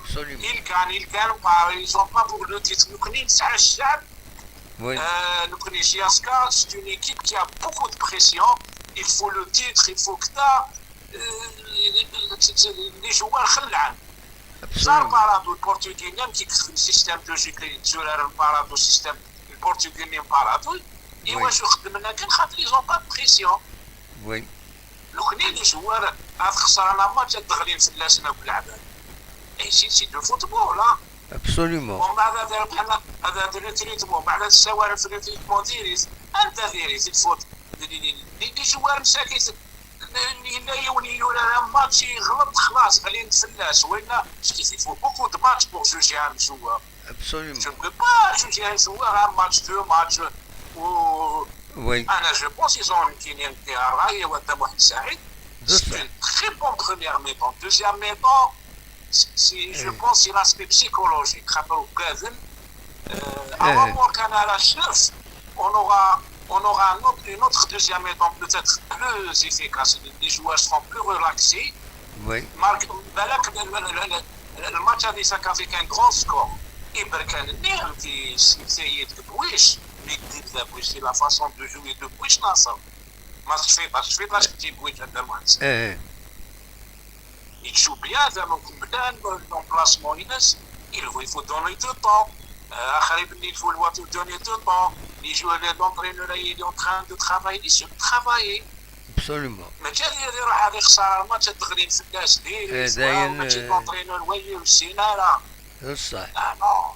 Absolument. Ils gagnent, ils gagnent pas, ils ont pas pour le titre. نكني نسعى الشعب. Oui. Euh, نكني جي اس كا, c'est une équipe qui a beaucoup de pression. Il faut le titre, il faut que ça. Euh, les joueurs خلعان. صار Absolument. بارادو البرتغاليين كي يخدم système de jeu كي يتزرار بارادو système البرتغاليين بارادو. ايوا Oui. شو خدمنا كان خاطر ils ont pas de pression. Oui. لو كني les joueurs هاد خسرنا ماتش داخلين في اللاسنه وكل عباد. اي سي سي دو فوتبول ها. Absolument. ومن بعد هذا بحال هذا دو ريكروتمون، بعد هاد السوالف ريكروتمون ديريت انت ديريت الفوت. لي جوار مساكين، لا يولي يولي ماتش يغلط خلاص خلينا نتفلاس ولا شتي. Il faut beaucoup de matchs pour juger un joueur. Absolument. Tu ne peux pas juger un joueur un match, deux matchs. و Oui. انا جو بونس ils ont une كينيان كي راي وانت محمد سعيد. C'est C'est ça. une très bonne première mi-temps. Deuxième mi-temps, c'est, je Mm. pense, c'est l'aspect psychologique. خاطر قادم, euh, Mm. avant موركان على الشرف, on aura, on aura un autre, une autre deuxième mi-temps peut-être plus efficace. Les joueurs seront plus relaxés. Oui. مارك بالك ال- ال- ال- ال- الماتش هذا ساكا فيك ان كرون سكور. يبرك على النعم في سيد بويش. مي دير ذا بويش, c'est la façon de jouer de بويش ناصر. ما تشفيطاش تشفيطاش كنتي بويش هذا الماتش. Eh, Il joue bien زعما مكملان. L'emplacement ينس, il faut, il faut donner du temps. آه، اخر يبني il faut le donner du temps. Les joueurs, l'entraîneur il est en train de travailler, il est sur travailler. absolument. ماشي غير يروح هذه خساره الماتش الدغرين في الناس دي إيه، داين، ماشي آه. لونترينور ويا والسينارا. بصح. اه نو.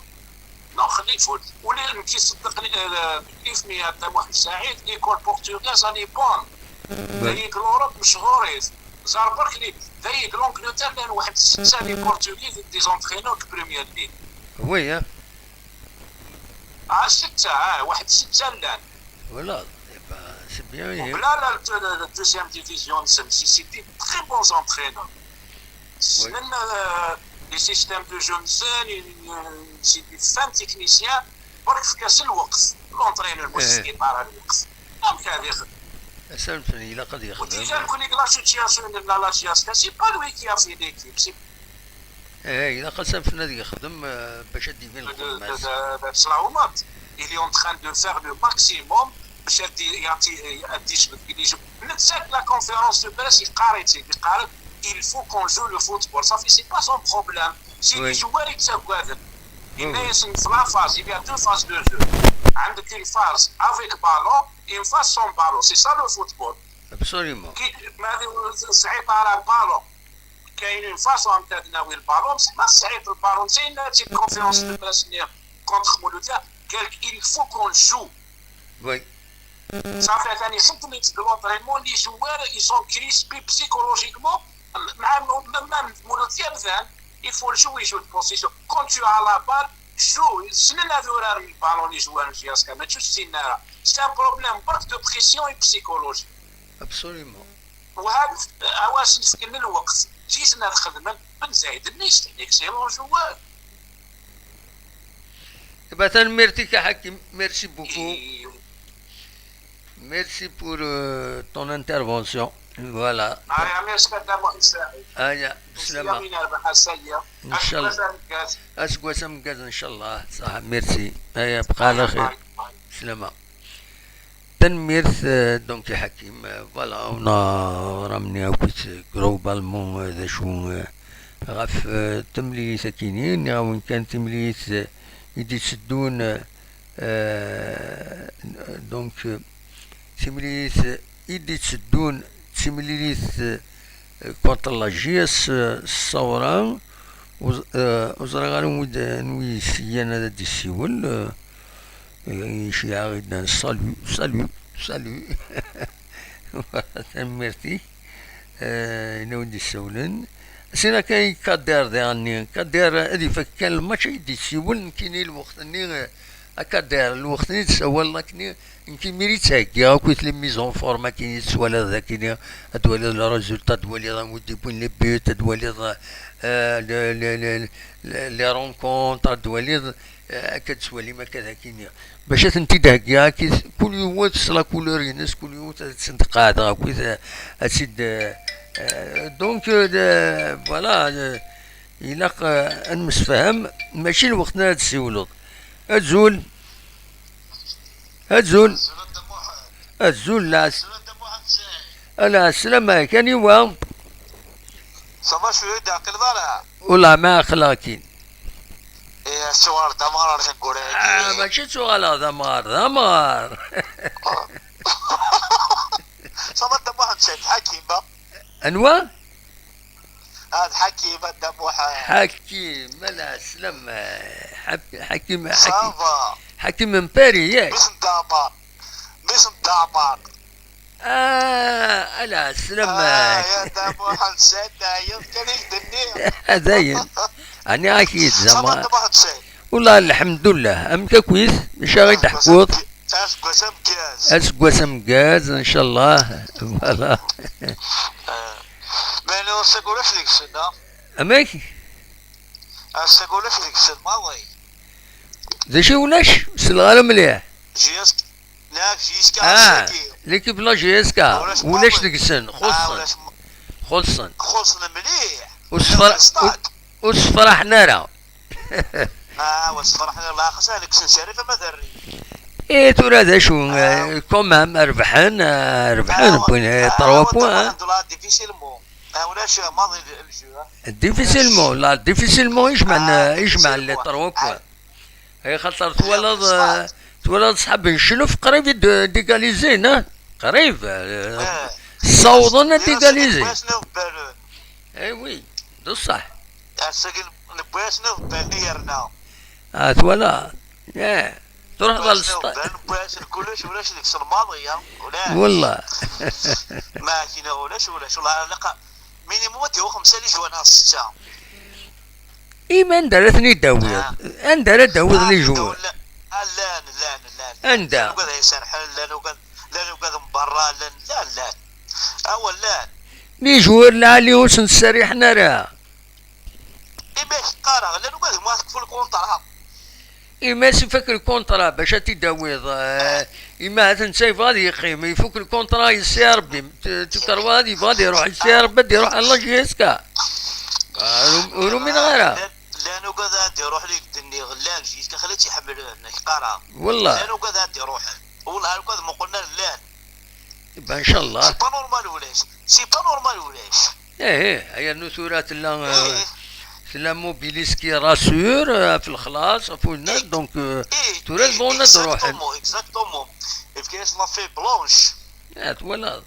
نو خليه يفوت. ولا كي صدقني آه، كيف مي هذا محمد سعيد ليكول بورتوغيز راني بون. Oui. هذيك لوروب مشهورين. زار برك لي هذيك لونجلتير لان واحد السته لي بورتوغيز دي زونترينور كو بريمير ليغ. Oui, hein. اه سته اه واحد سته لان. Voilà. Eh ben, c'est bien. وبلا لا الدوزيام ديفيزيون نسن سي سي دي تري بون زونترينور. سنن لي سيستيم دو جو نسن سي دي فان تكنيسيان. برك في كاس الوقت لونترينور مش إيه. سكيبار الوقت. دونك هذه يخدم. Ass-a n letnayen ilaq ad وديجا yexdem. نكون لا سوتياسيون لا لا جي اس كا سي با لوي كي افي ليكيب سي Eh, ilaq ass-a n letnayen ad yexdem, eh, bac ad d-ibin lxedma-s. تصراومات. Il est en train de faire le maximum باش يعطي يعطي يجبد اللي يجبد. نتساك لا كونفيرونس دو بريس يقاري يقاري. Il faut qu'on joue le football. صافي, c'est pas son problème. C'est Oui. les joueurs يتساقادن. Oui, oui. الناس في لا فاز, il y a deux phases de jeu. عندك une phase avec ballon et une phase sans ballon. C'est ça le football. Absolument. كي ما هذه صعيب على البالون. كاين اون فاسون انت تناوي البالون, بصح ما صعيب البالون. سي لا تي كونفيرونس دو بريس اللي كونتر مولوديا قال لك il faut qu'on joue. Oui. صافي ثاني خدمت دو لونترينمون, لي جوار اي سون كريسبي بسيكولوجيكمون. مع مع مولوديا مثلا il faut le jouer, il joue de possession. Quand tu as la balle, joue. سنن هذو راه البالون لي جوار جي اس كا ما تشوفش سينا راه. C'est un problème برك دو بريسيون اي بسيكولوجي. Absolument. وهذا عواس نسكن الوقت. جيتنا خدمة بن زايد النيس اكسيلون جوار. Iba, tanemmirt-ik a Hakim. Merci beaucoup. Merci pour, euh, ton intervention. Voilà. هاي ميرسي مدام محمد سعيد. Aya, slama. يمين اربعة سيا. إن شاء الله. Aseggas ameggaz, ncallah. Saḥa, merci. Aya, bqa ɛla xir. Slama. Tanemmirt, eh, donc, i Hakim. Eh, voilà, on a ramené akk-, globalement, eh, d acu, eh, ɣef, eh, temlilit akini, nniɣ-awen kan timlilit, eh, i d-itteddun, eh, donc, eh, timlilit, eh, i d-itteddun d timlilit, eh, contre la J S, eh, s Ṣawra, ur ẓ-, eh, ur ẓriɣ ara anwi d, anwi yeslan ad d-issiwel, eh, iceyyeɛ-aɣ-id, salut, salut, salut. Tanemmirt-ik. Eh, yella win d-isawlen. Sin akka i Kader diɣenni. Kader ad ifak kan lmač i d-isiwel, nekkini lweqt-nni, eh, a Kader, lweqt-nni d-sawaleɣ akkenni, nekk imir i ttheggiɣ akkit les mises en forme akkenni tettwaliḍ akkenni, ad twaliḍ le résultat, ad twaliḍ anwa i d-yewwin les buts, ad twaliḍ, eh, le, le, le, le, les rencontres, ad twaliḍ, eh, akka d-tettwalim akka d akkenni. Bac ad tent-id-heggiɣ akkit, kul yiwet s la couleur-ines, kul yiwet ad tent-qeɛdeɣ akkit, eh, ad tt-id, eh, eh, donc, eh, de, voilà, eh, ilaq, eh, ad nemsefham, mačči lweqt ara d-tsiwleḍ. Azul. Azul. Azul, la s-, ala, sslam-ik, aniwa? Ça va, cwiya ur d-teɛqileḍ ara? Ula ma aql-aɣ-kin. Eh, ad tuɣaleḍ d amɣar ar tneggura-agi. Ah, mačči ad tuɣaleɣ d amɣar, d amɣar. Ça va, Dda Muḥend Saɛid Ḥakim, a? Anwa? Ah, d Ḥakim, a Dda Muḥend. Ḥakim, ala, sslam, eh, Ḥak-, Ḥakim, ça Ḥakim. Ça va. Ḥakim n Paris, yak? Mmi-s n Dda Ɛmer. Mmi-s n Dda Ɛmer. Ah, ala, sslam. Ah, ya Dda Muḥend Saɛid, ɛyiḍ kan i k-d-nniɣ. Dayen. Ɛni-ak-id, ça va, Dda Muḥend Saɛid? Ula, lḥemdullah. Amek akkit? Acu ara d-teḥkuḍ? Aseggas ameggaz. Aseggas ameggaz, ncallah. Voilà. Ah. Mais ass-agi ulac deg-sen, a? Amek? Ass-agi ulac deg-sen maḍi. D acu ulac? Ur selleɣ ara mliḥ. J S K. Neɣ J S K. Ah, ass-agi. L'équipe la J S K. Ulac maḍi. Ulac deg-sen, ah, xulṣen. Ulac ma-, xulṣen. Xulṣen mliḥ. Ur sefra-, ur, ur sefraḥen ara. Ah, ur sefraḥen ara, xas ad kksen Sarif ama d Rrif. Eh, tura d acu, ah, eh, quand même, rebḥen, eh, rebḥen, ah, wwin, eh, ah, trois points, hein. Alhamdulillah, difficilement. Ah, ulac maḍi le jeu, hein. Difficilement, là, difficilement, i jemɛen, ah, eh, i jemɛen les trois points. Ah. Ay, xaṭer twalaḍ, eh, twalaḍ ṣṣḥab n Ccluf qrib i d-, d-égaliser, non? Qrib, eh, ssawḍen ad d-égaliser. Eh oui, d ṣṣeḥ. Ass-agi newwi-asen iḍebbalen yerna. Ah, twalaḍ. Eh. Truḥeḍ ɣer lsṭad. Ulac, ulac, ulac deg-sen maḍi, ya. Ulac. Wallah. Ma kina ulac, ulac. Wallah, ilaq minimum ad d-yawi xemsa les joueurs neɣ setta. Ima anda ara ten-id-tawiḍ? Ah. Anda ara d-tawiḍ les joueurs? Ah, llan, llan, llan. Anda? Llan ugad ay serḥen, llan ugad, llan ugad n berra, llan, llan, llan. Awa, llan. Les joueurs lɛali ur sen-ttserriḥen ara. Imi ak-qqareɣ, llan ugad ma tekfu lkunṭra. Imi as ifak lkunṭra bac ad t-id-tawiḍ, eh, imi ahat netta yebɣa ad yeqqim, ifuk lkunṭra, yessi Rebbi, t-, tukerwaḍ yebɣa ad iruḥ, yessi Rebbi ad iruḥ ɣer la J S K. Ah, ur, ur umineɣ ara. Llan, llan ugad ad iruḥ li k-d-nniɣ, llan J S K xali tt-iḥemmlen, ak-qqareɣ. Wallah. Llan ugad ad iruḥen. Wallah, ar ugad muqlen ar llan. Ben, ncallah. C'est pas normal ulac. C'est pas normal ulac. Eh, eh, yernu tura tella, eh, tella Mobilis qui rassure, eh, ɣef lexlaṣ, ɣef winna, eh, donc, eh, eh, tura eh, lbon ad ruḥen. Exactement, exactement. Efk-as la feuille blanche. Ah, twalaḍ.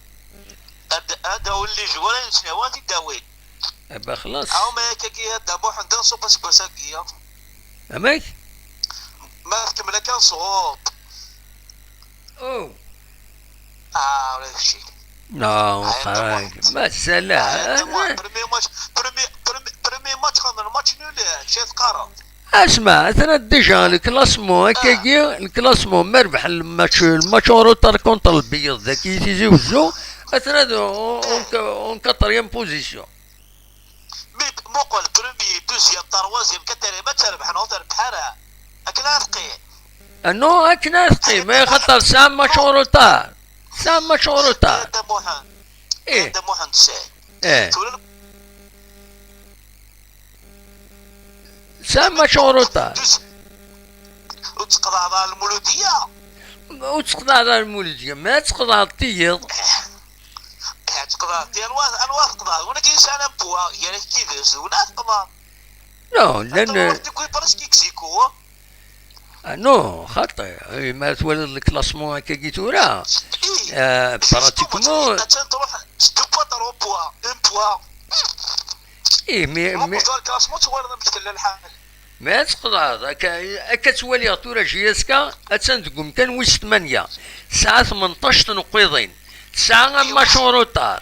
Ad, ad awen les joueurs ayen sneɣ ad t-id-awin. Eh ben, xlaṣ. Aw, ma akka-agi, a Dda Muḥend, anṣub aseggas-agi. Amek? Ma tkemmel akka, anṣub. Oh. Ah, ula d kečči. Non, ah, xaraj. Mazal, ah, premier match, premier, premier, premier match, xamen match nul, eh, kečč teqqareḍ. Asma, atan déjà le classement, ah, akkagi, le classement, ma rebḥen le match, le match en retard contre le Beyaz, daki Tizi Wezzu, atan on, on, on quatrième position. Mi muqel, premier, deuxième, troisième, quatrième, ad terbeḥ neɣ ur terbeḥ ara. Akken ara teqqim. Ah non, akken ara teqqim, eh, xaṭer tesɛa match en retard. Tesɛa match en retard. Eh, Dda Muḥend. Eh. Dda Muḥend Saɛid. Eh. Tura tesɛa match en retard. Ur tqeḍɛeḍ ara Lmuludiyya. Ur tqeḍɛeḍ ara Lmuludiyya, ma ad tqeḍɛeḍ tiyiḍ. Ad tqeḍɛeḍ tiyiḍ, anwa, anwa tqeḍɛeḍ? Win akka yesɛan ampoids, gar-ak yid-s, d win ad tqeḍɛeḍ. Non, llan, anta, eh, tewwi presque ex aequo. Ah non, xaṭi, eh, ma twaliḍ le classement akkagi tura, eh, pratiquement. Attan truḥ s deux points, trois points, un point. Eh, mais, mais, le classement twalaḍ amek tella lḥal. Ma ad tqeḍɛeḍ, akka, akka ttwaliɣ tura J S K, attan deg umkan wis tmanya. Tesɛa tmenṭac n uqiḍin. Tesɛa un match en retard.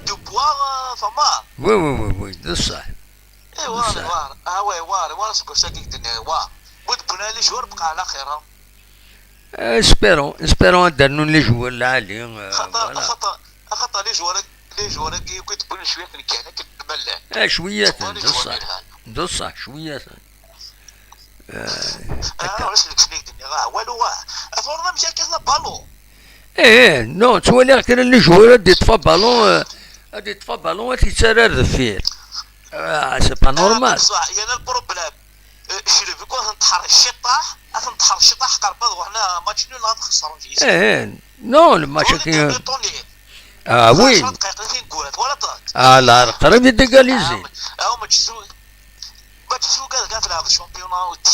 Dubois, euh, tama. Oui, oui, oui, oui, d ṣṣeḥ. Eh, war, war. Ah, ouais, war, war, c'est pour ça que je dis, war. Wid wwin les joueurs بقى على خير, hein. Espérons, espérons ad d-rnun les joueurs lɛali, euh, خاطر, voilà. خاطر, خاطر les joueurs, les joueurs كي كنت تقول شوية في الكهنة كنت ملان. Ah, cwiyaten, d ṣṣeḥ. D ṣṣeḥ, cwiyaten. Ah, ur asen-d-nniɣ, ah, walu, ah. Atuɣ amek akka la ballon. Eh, eh, non, ttwaliɣ kra n les joueurs ad d-iṭṭef ballon, euh, ad d-iṭṭef ballon, ad t-yettarra ar deffir. Ah, c'est pas normal. Ṣṣeḥ, il y a le problème. Euh, je l'ai vu quand ad ten-teḥreq ciṭṭaḥ, ad ten-teḥreq ciṭṭaḥ, qerb ad ruḥen match nul neɣ ad xesren. Eh, eh, non, le match. Ah, oui. Ah, là, qrib ad égaliser. Ah, match, match s ugar, ad tleɛbeḍ championnat.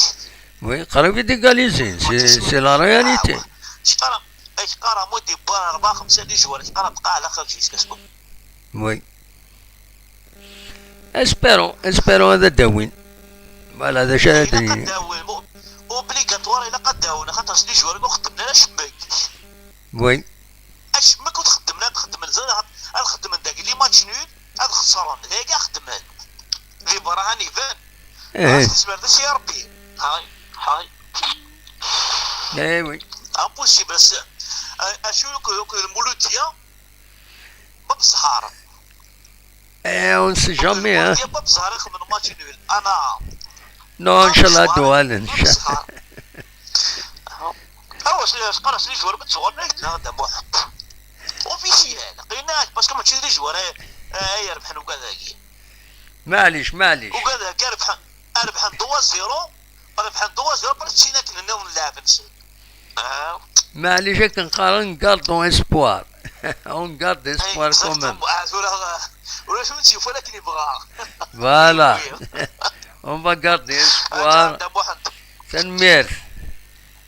Oui, qrib ad égaliser, c'est, c'est la réalité. Ah, ouais. Cqara, cqara, mu d-yewwi rebɛa, xemsa les joueurs, cqara bqa ɛla xerǧ jusqu'à ce que. Oui. Espérons, espérons ad d-awin. Voilà, d acu ara d-nini. Ilaq ad d-awin, obligatoire, ilaq ad d-awin, xaṭer les joueurs ur xeddmen ara acemma. Oui. Acemma ur t-xeddmen, ad xeddmen, ad xeddmen dagi les matchs nuls, ad xesren, dagi ad xeddmen. Di berra ad iban. Eh. Ɣas tezmer d si Rebbi. Hay, hay. Eh oui. Impossible, ass-, a-, acu akk, akk Lmuludiya, Bab Zzhar. Eh, on sait jamais, hein. Bab Zzhar ixedmen match nul. Ana. Non, inchallah, ad d-uɣalen. Bab Zzhar. Awa, s-, s-, qara s les joueurs, ma ttuɣalen, ay d-nna Dda Muḥend. Officiel. Qina, parce que mačči d les joueurs, eh, eh, ay irebḥen ugad-agi. Maɛlic, maɛlic. Ugad-agi rebḥen, rebḥen deux zéro, rebḥen deux zéro, après sin akken nniḍen lɛeb-nsen. Ah. Maɛlic, akken qqaren, gardons espoir. On garde espoir quand même. Exactement. Ah, tura, ah, ulac win tt-yufan akken yebɣa. Voilà. Oui. On va garder espoir. Tanemmirt.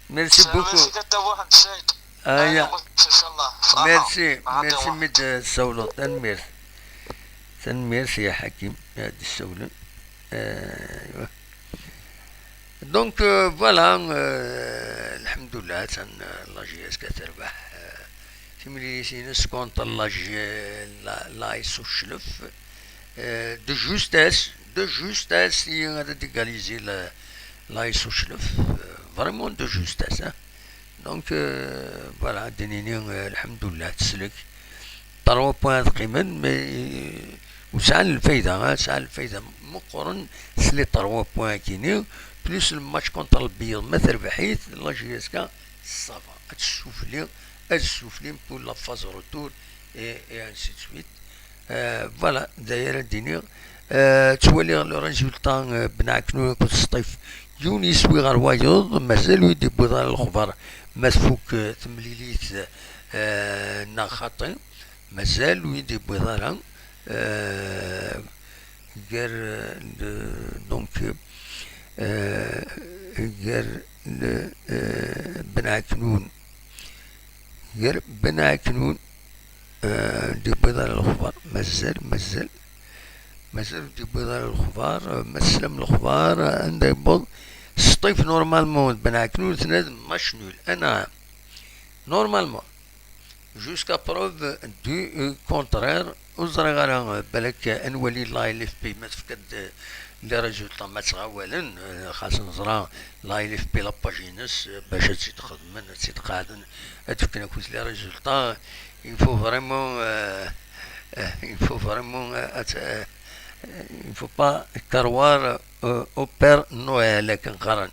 Merci beaucoup. Merci, merci mi d-tsawleḍ. Tanemmirt. Tanemmirt, ya Ḥakim, mi d-tsawleḍ. Eh, aywa. Donc, euh, voilà, euh, lḥemdullah, attan, euh, la J S K terbeḥ, euh, timlilit-ines contre la J-, la, la S O Chlef, euh, de justesse, de justesse, i ad égaliser la, la S O Chlef, euh, vraiment de justesse, hein. Donc, euh, voilà, ad d-nini, euh, lḥemdullah, teslek. Trois points ad qqimen, mais, euh, ur sɛan lfayda, ah, sɛan lfayda meqqren s les trois points-agi-ni, plus le match contre le Beyaz, ma terbeḥ-it, la J S K, ça va, ad tessufli, ad tessufli pour la phase retour, et, et ainsi de suite. Euh, voilà, d aya ara d-iniɣ. Euh, ttwaliɣ le résultat, euh, Benɛeknun akked Sṭif, yiwen yeswi ɣer wayeḍ, mazal ur yi-d-yewwiḍ ara lexbar ma tfuk, euh, temlilit, euh, neɣ xaṭi. Mazal ur yi-d-yewwiḍ ara, euh, gar, euh, le, donc, euh, gar le, euh, Benɛeknun, gar Benɛeknun, euh, ur d-yewwiḍ ara lexbar. Mazal, mazal, mazal ur d-yewwiḍ ara lexbar. Euh, ma teslam lexbar, euh, anda yewweḍ Sṭif, normalement, d Benɛeknun, tnad match nul. Anɛam. Normalement. Jusqu'à preuve du, euh, contraire, ur ẓriɣ ara, euh, balak, euh, ad nwali la L F P ma tefka-d, euh, les résultats ma ttɣawalen, euh, xas neẓra la L F P la page-ines, euh, bac ad tt-id-xedmen, ad tt-id-qeɛden, ad d-fken akk les résultats. Il faut vraiment, euh, euh, il faut vraiment, euh, att-, euh, il faut pas croire, euh, au Père Noël, akken qqaren.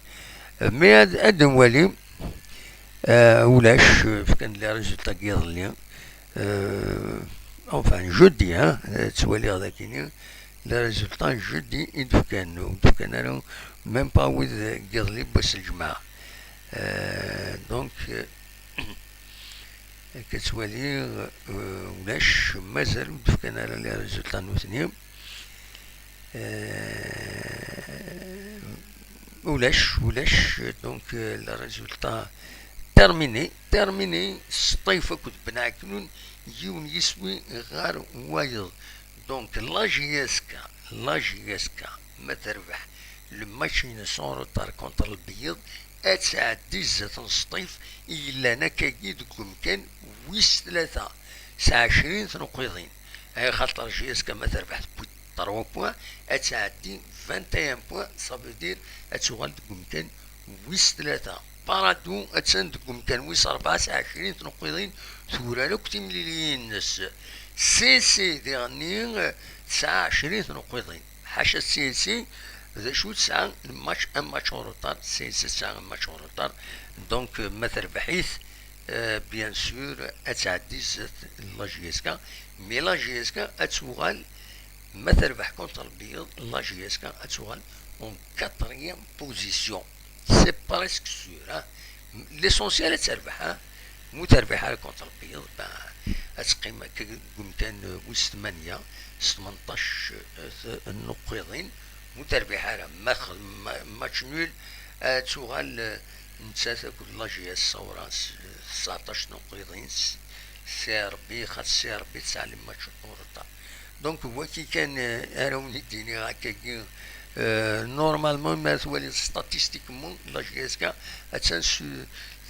Euh, mais ad, ad nwali, euh, ulac, euh, fkan les résultats n yiḍelli. Euh, enfin, jeudi, hein, euh, ttwaliɣ dagini, les résultats n jeudi i d-fkan, ur d-fkan ara, même pas wid n yiḍelli n wass n lǧemɛa. Euh, donc, euh, akka ttwaliɣ, euh, ulac, mazal ur d-fkan ara les résultats nutni. Euh, ulac, ulac, donc, euh, le résultat terminé, terminé, Sṭif akked Benɛeknun, yiwen yiswi ɣer wayeḍ. Donc, la J S K, la J S K, ma terbeḥ le match-ines en retard contre le Beyaz, ad tɛeddi zdat n Sṭif i yellan akkagi deg umkan wis tlata, s ɛecrin tnuqiḍin. Ay xaṭer J S K ma terbeḥ tewwi-d trois points, ad tɛeddi vingt et un points, ça veut dire ad tuɣal deg umkan wis tlata. Paradou attan deg umkan wis rebɛa s ɛecrin tnuqiḍin, turar akk timliliyin-nnes. C S C diɣenni tesɛa ɛecrin tnuqiḍin. Ḥaca C S C, d acu tesɛa? Le match, un match en retard, C S C tesɛa un match en retard. Donc, euh, ma terbeḥ-it, euh, bien sûr, ad tɛeddi zdat la J S K. Mais la J S K ad tuɣal, ma terbeḥ contre le Beyaz, la J S K ad tuɣal en quatrième position. C'est presque sûr, hein. L'essentiel ad terbeḥ, hein. Mu terbeḥ ara contre le Beyaz, ben, ad teqqim akka deg umkan, euh, wis tmanya, s tmenṭac, euh, n nuqiḍin. Mu terbeḥ ara, ma x-, ma, match nul, ad tuɣal, euh, nettat akked la J S Saoura s, s tseɛṭac nuqiḍin, s, s Rebbi, xaṭ s Rebbi tesɛa les matchs en retard. Donc, wagi kan, euh, ara wen-id-iniɣ akkagi, euh, normalement, ma twaliḍ statistiquement, la J S K attan s,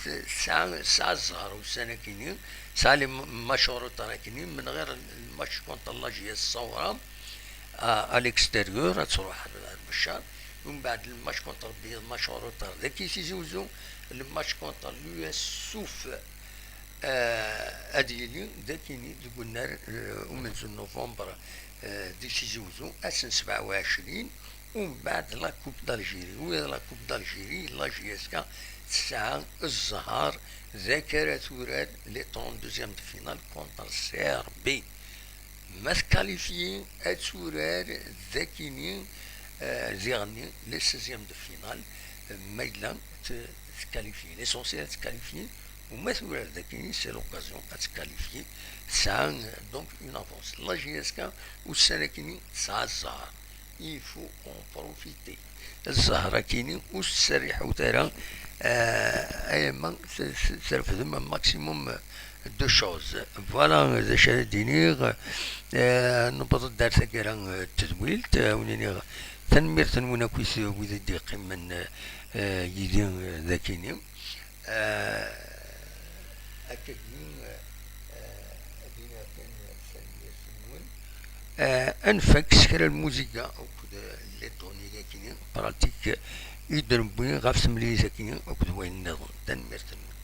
tesɛa, tesɛa zzher ussan-akini, tesɛa les ma-, matchs en retard akini, من غير le match contre la J S Saoura, à, à l'extérieur, ad truḥ ar, ar Beccar, umbeɛd le match contre le Beyaz, match en retard dagi Tizi Uzzu, le match contre l'U S Souf, euh, ad yili dagini deg unnar, euh, umenzu n novembre, euh, di Tizi Uzzu, ass n sebɛa u ɛecrin, umbeɛd la Coupe d'Algérie. Ula d la Coupe d'Algérie, la J S K tesɛa zzher d akka ara turar les trente-deuxièmes de finale contre C R B. Ma tkalifyi, ad turar dagini, euh, diɣenni les seizièmes de finale, euh, ma yella t-, tkalifyi. L'essentiel ad tkalifyi, u ma turar dagini, c'est l'occasion ad tkalifyi. Tesɛa, euh, donc, une avance. La J S K ussan-akini tesɛa zzher. Il faut en profiter. Zzher-akini ur s-tserriḥut ara, euh, ay ama t-, t-, trefdem un maximum de choses. Voilà, d acu ara d-iniɣ. Euh, newweḍ-d ar taggara, euh, n tedwilt, euh, wen-iniɣ Tanemmirt-nwen akk i wid i d-yeqqimen, eh, yid-i, eh, dakini. Eh, akkagi, eh, ad iniɣ kan tanemmirt-nwen. Eh, ad nfak s kra n lmuziga akked, eh, les tournées-agi, pratique i d-newwi ɣef temlilit-agi akked wayen nniḍen. Tanemmirt-nwen.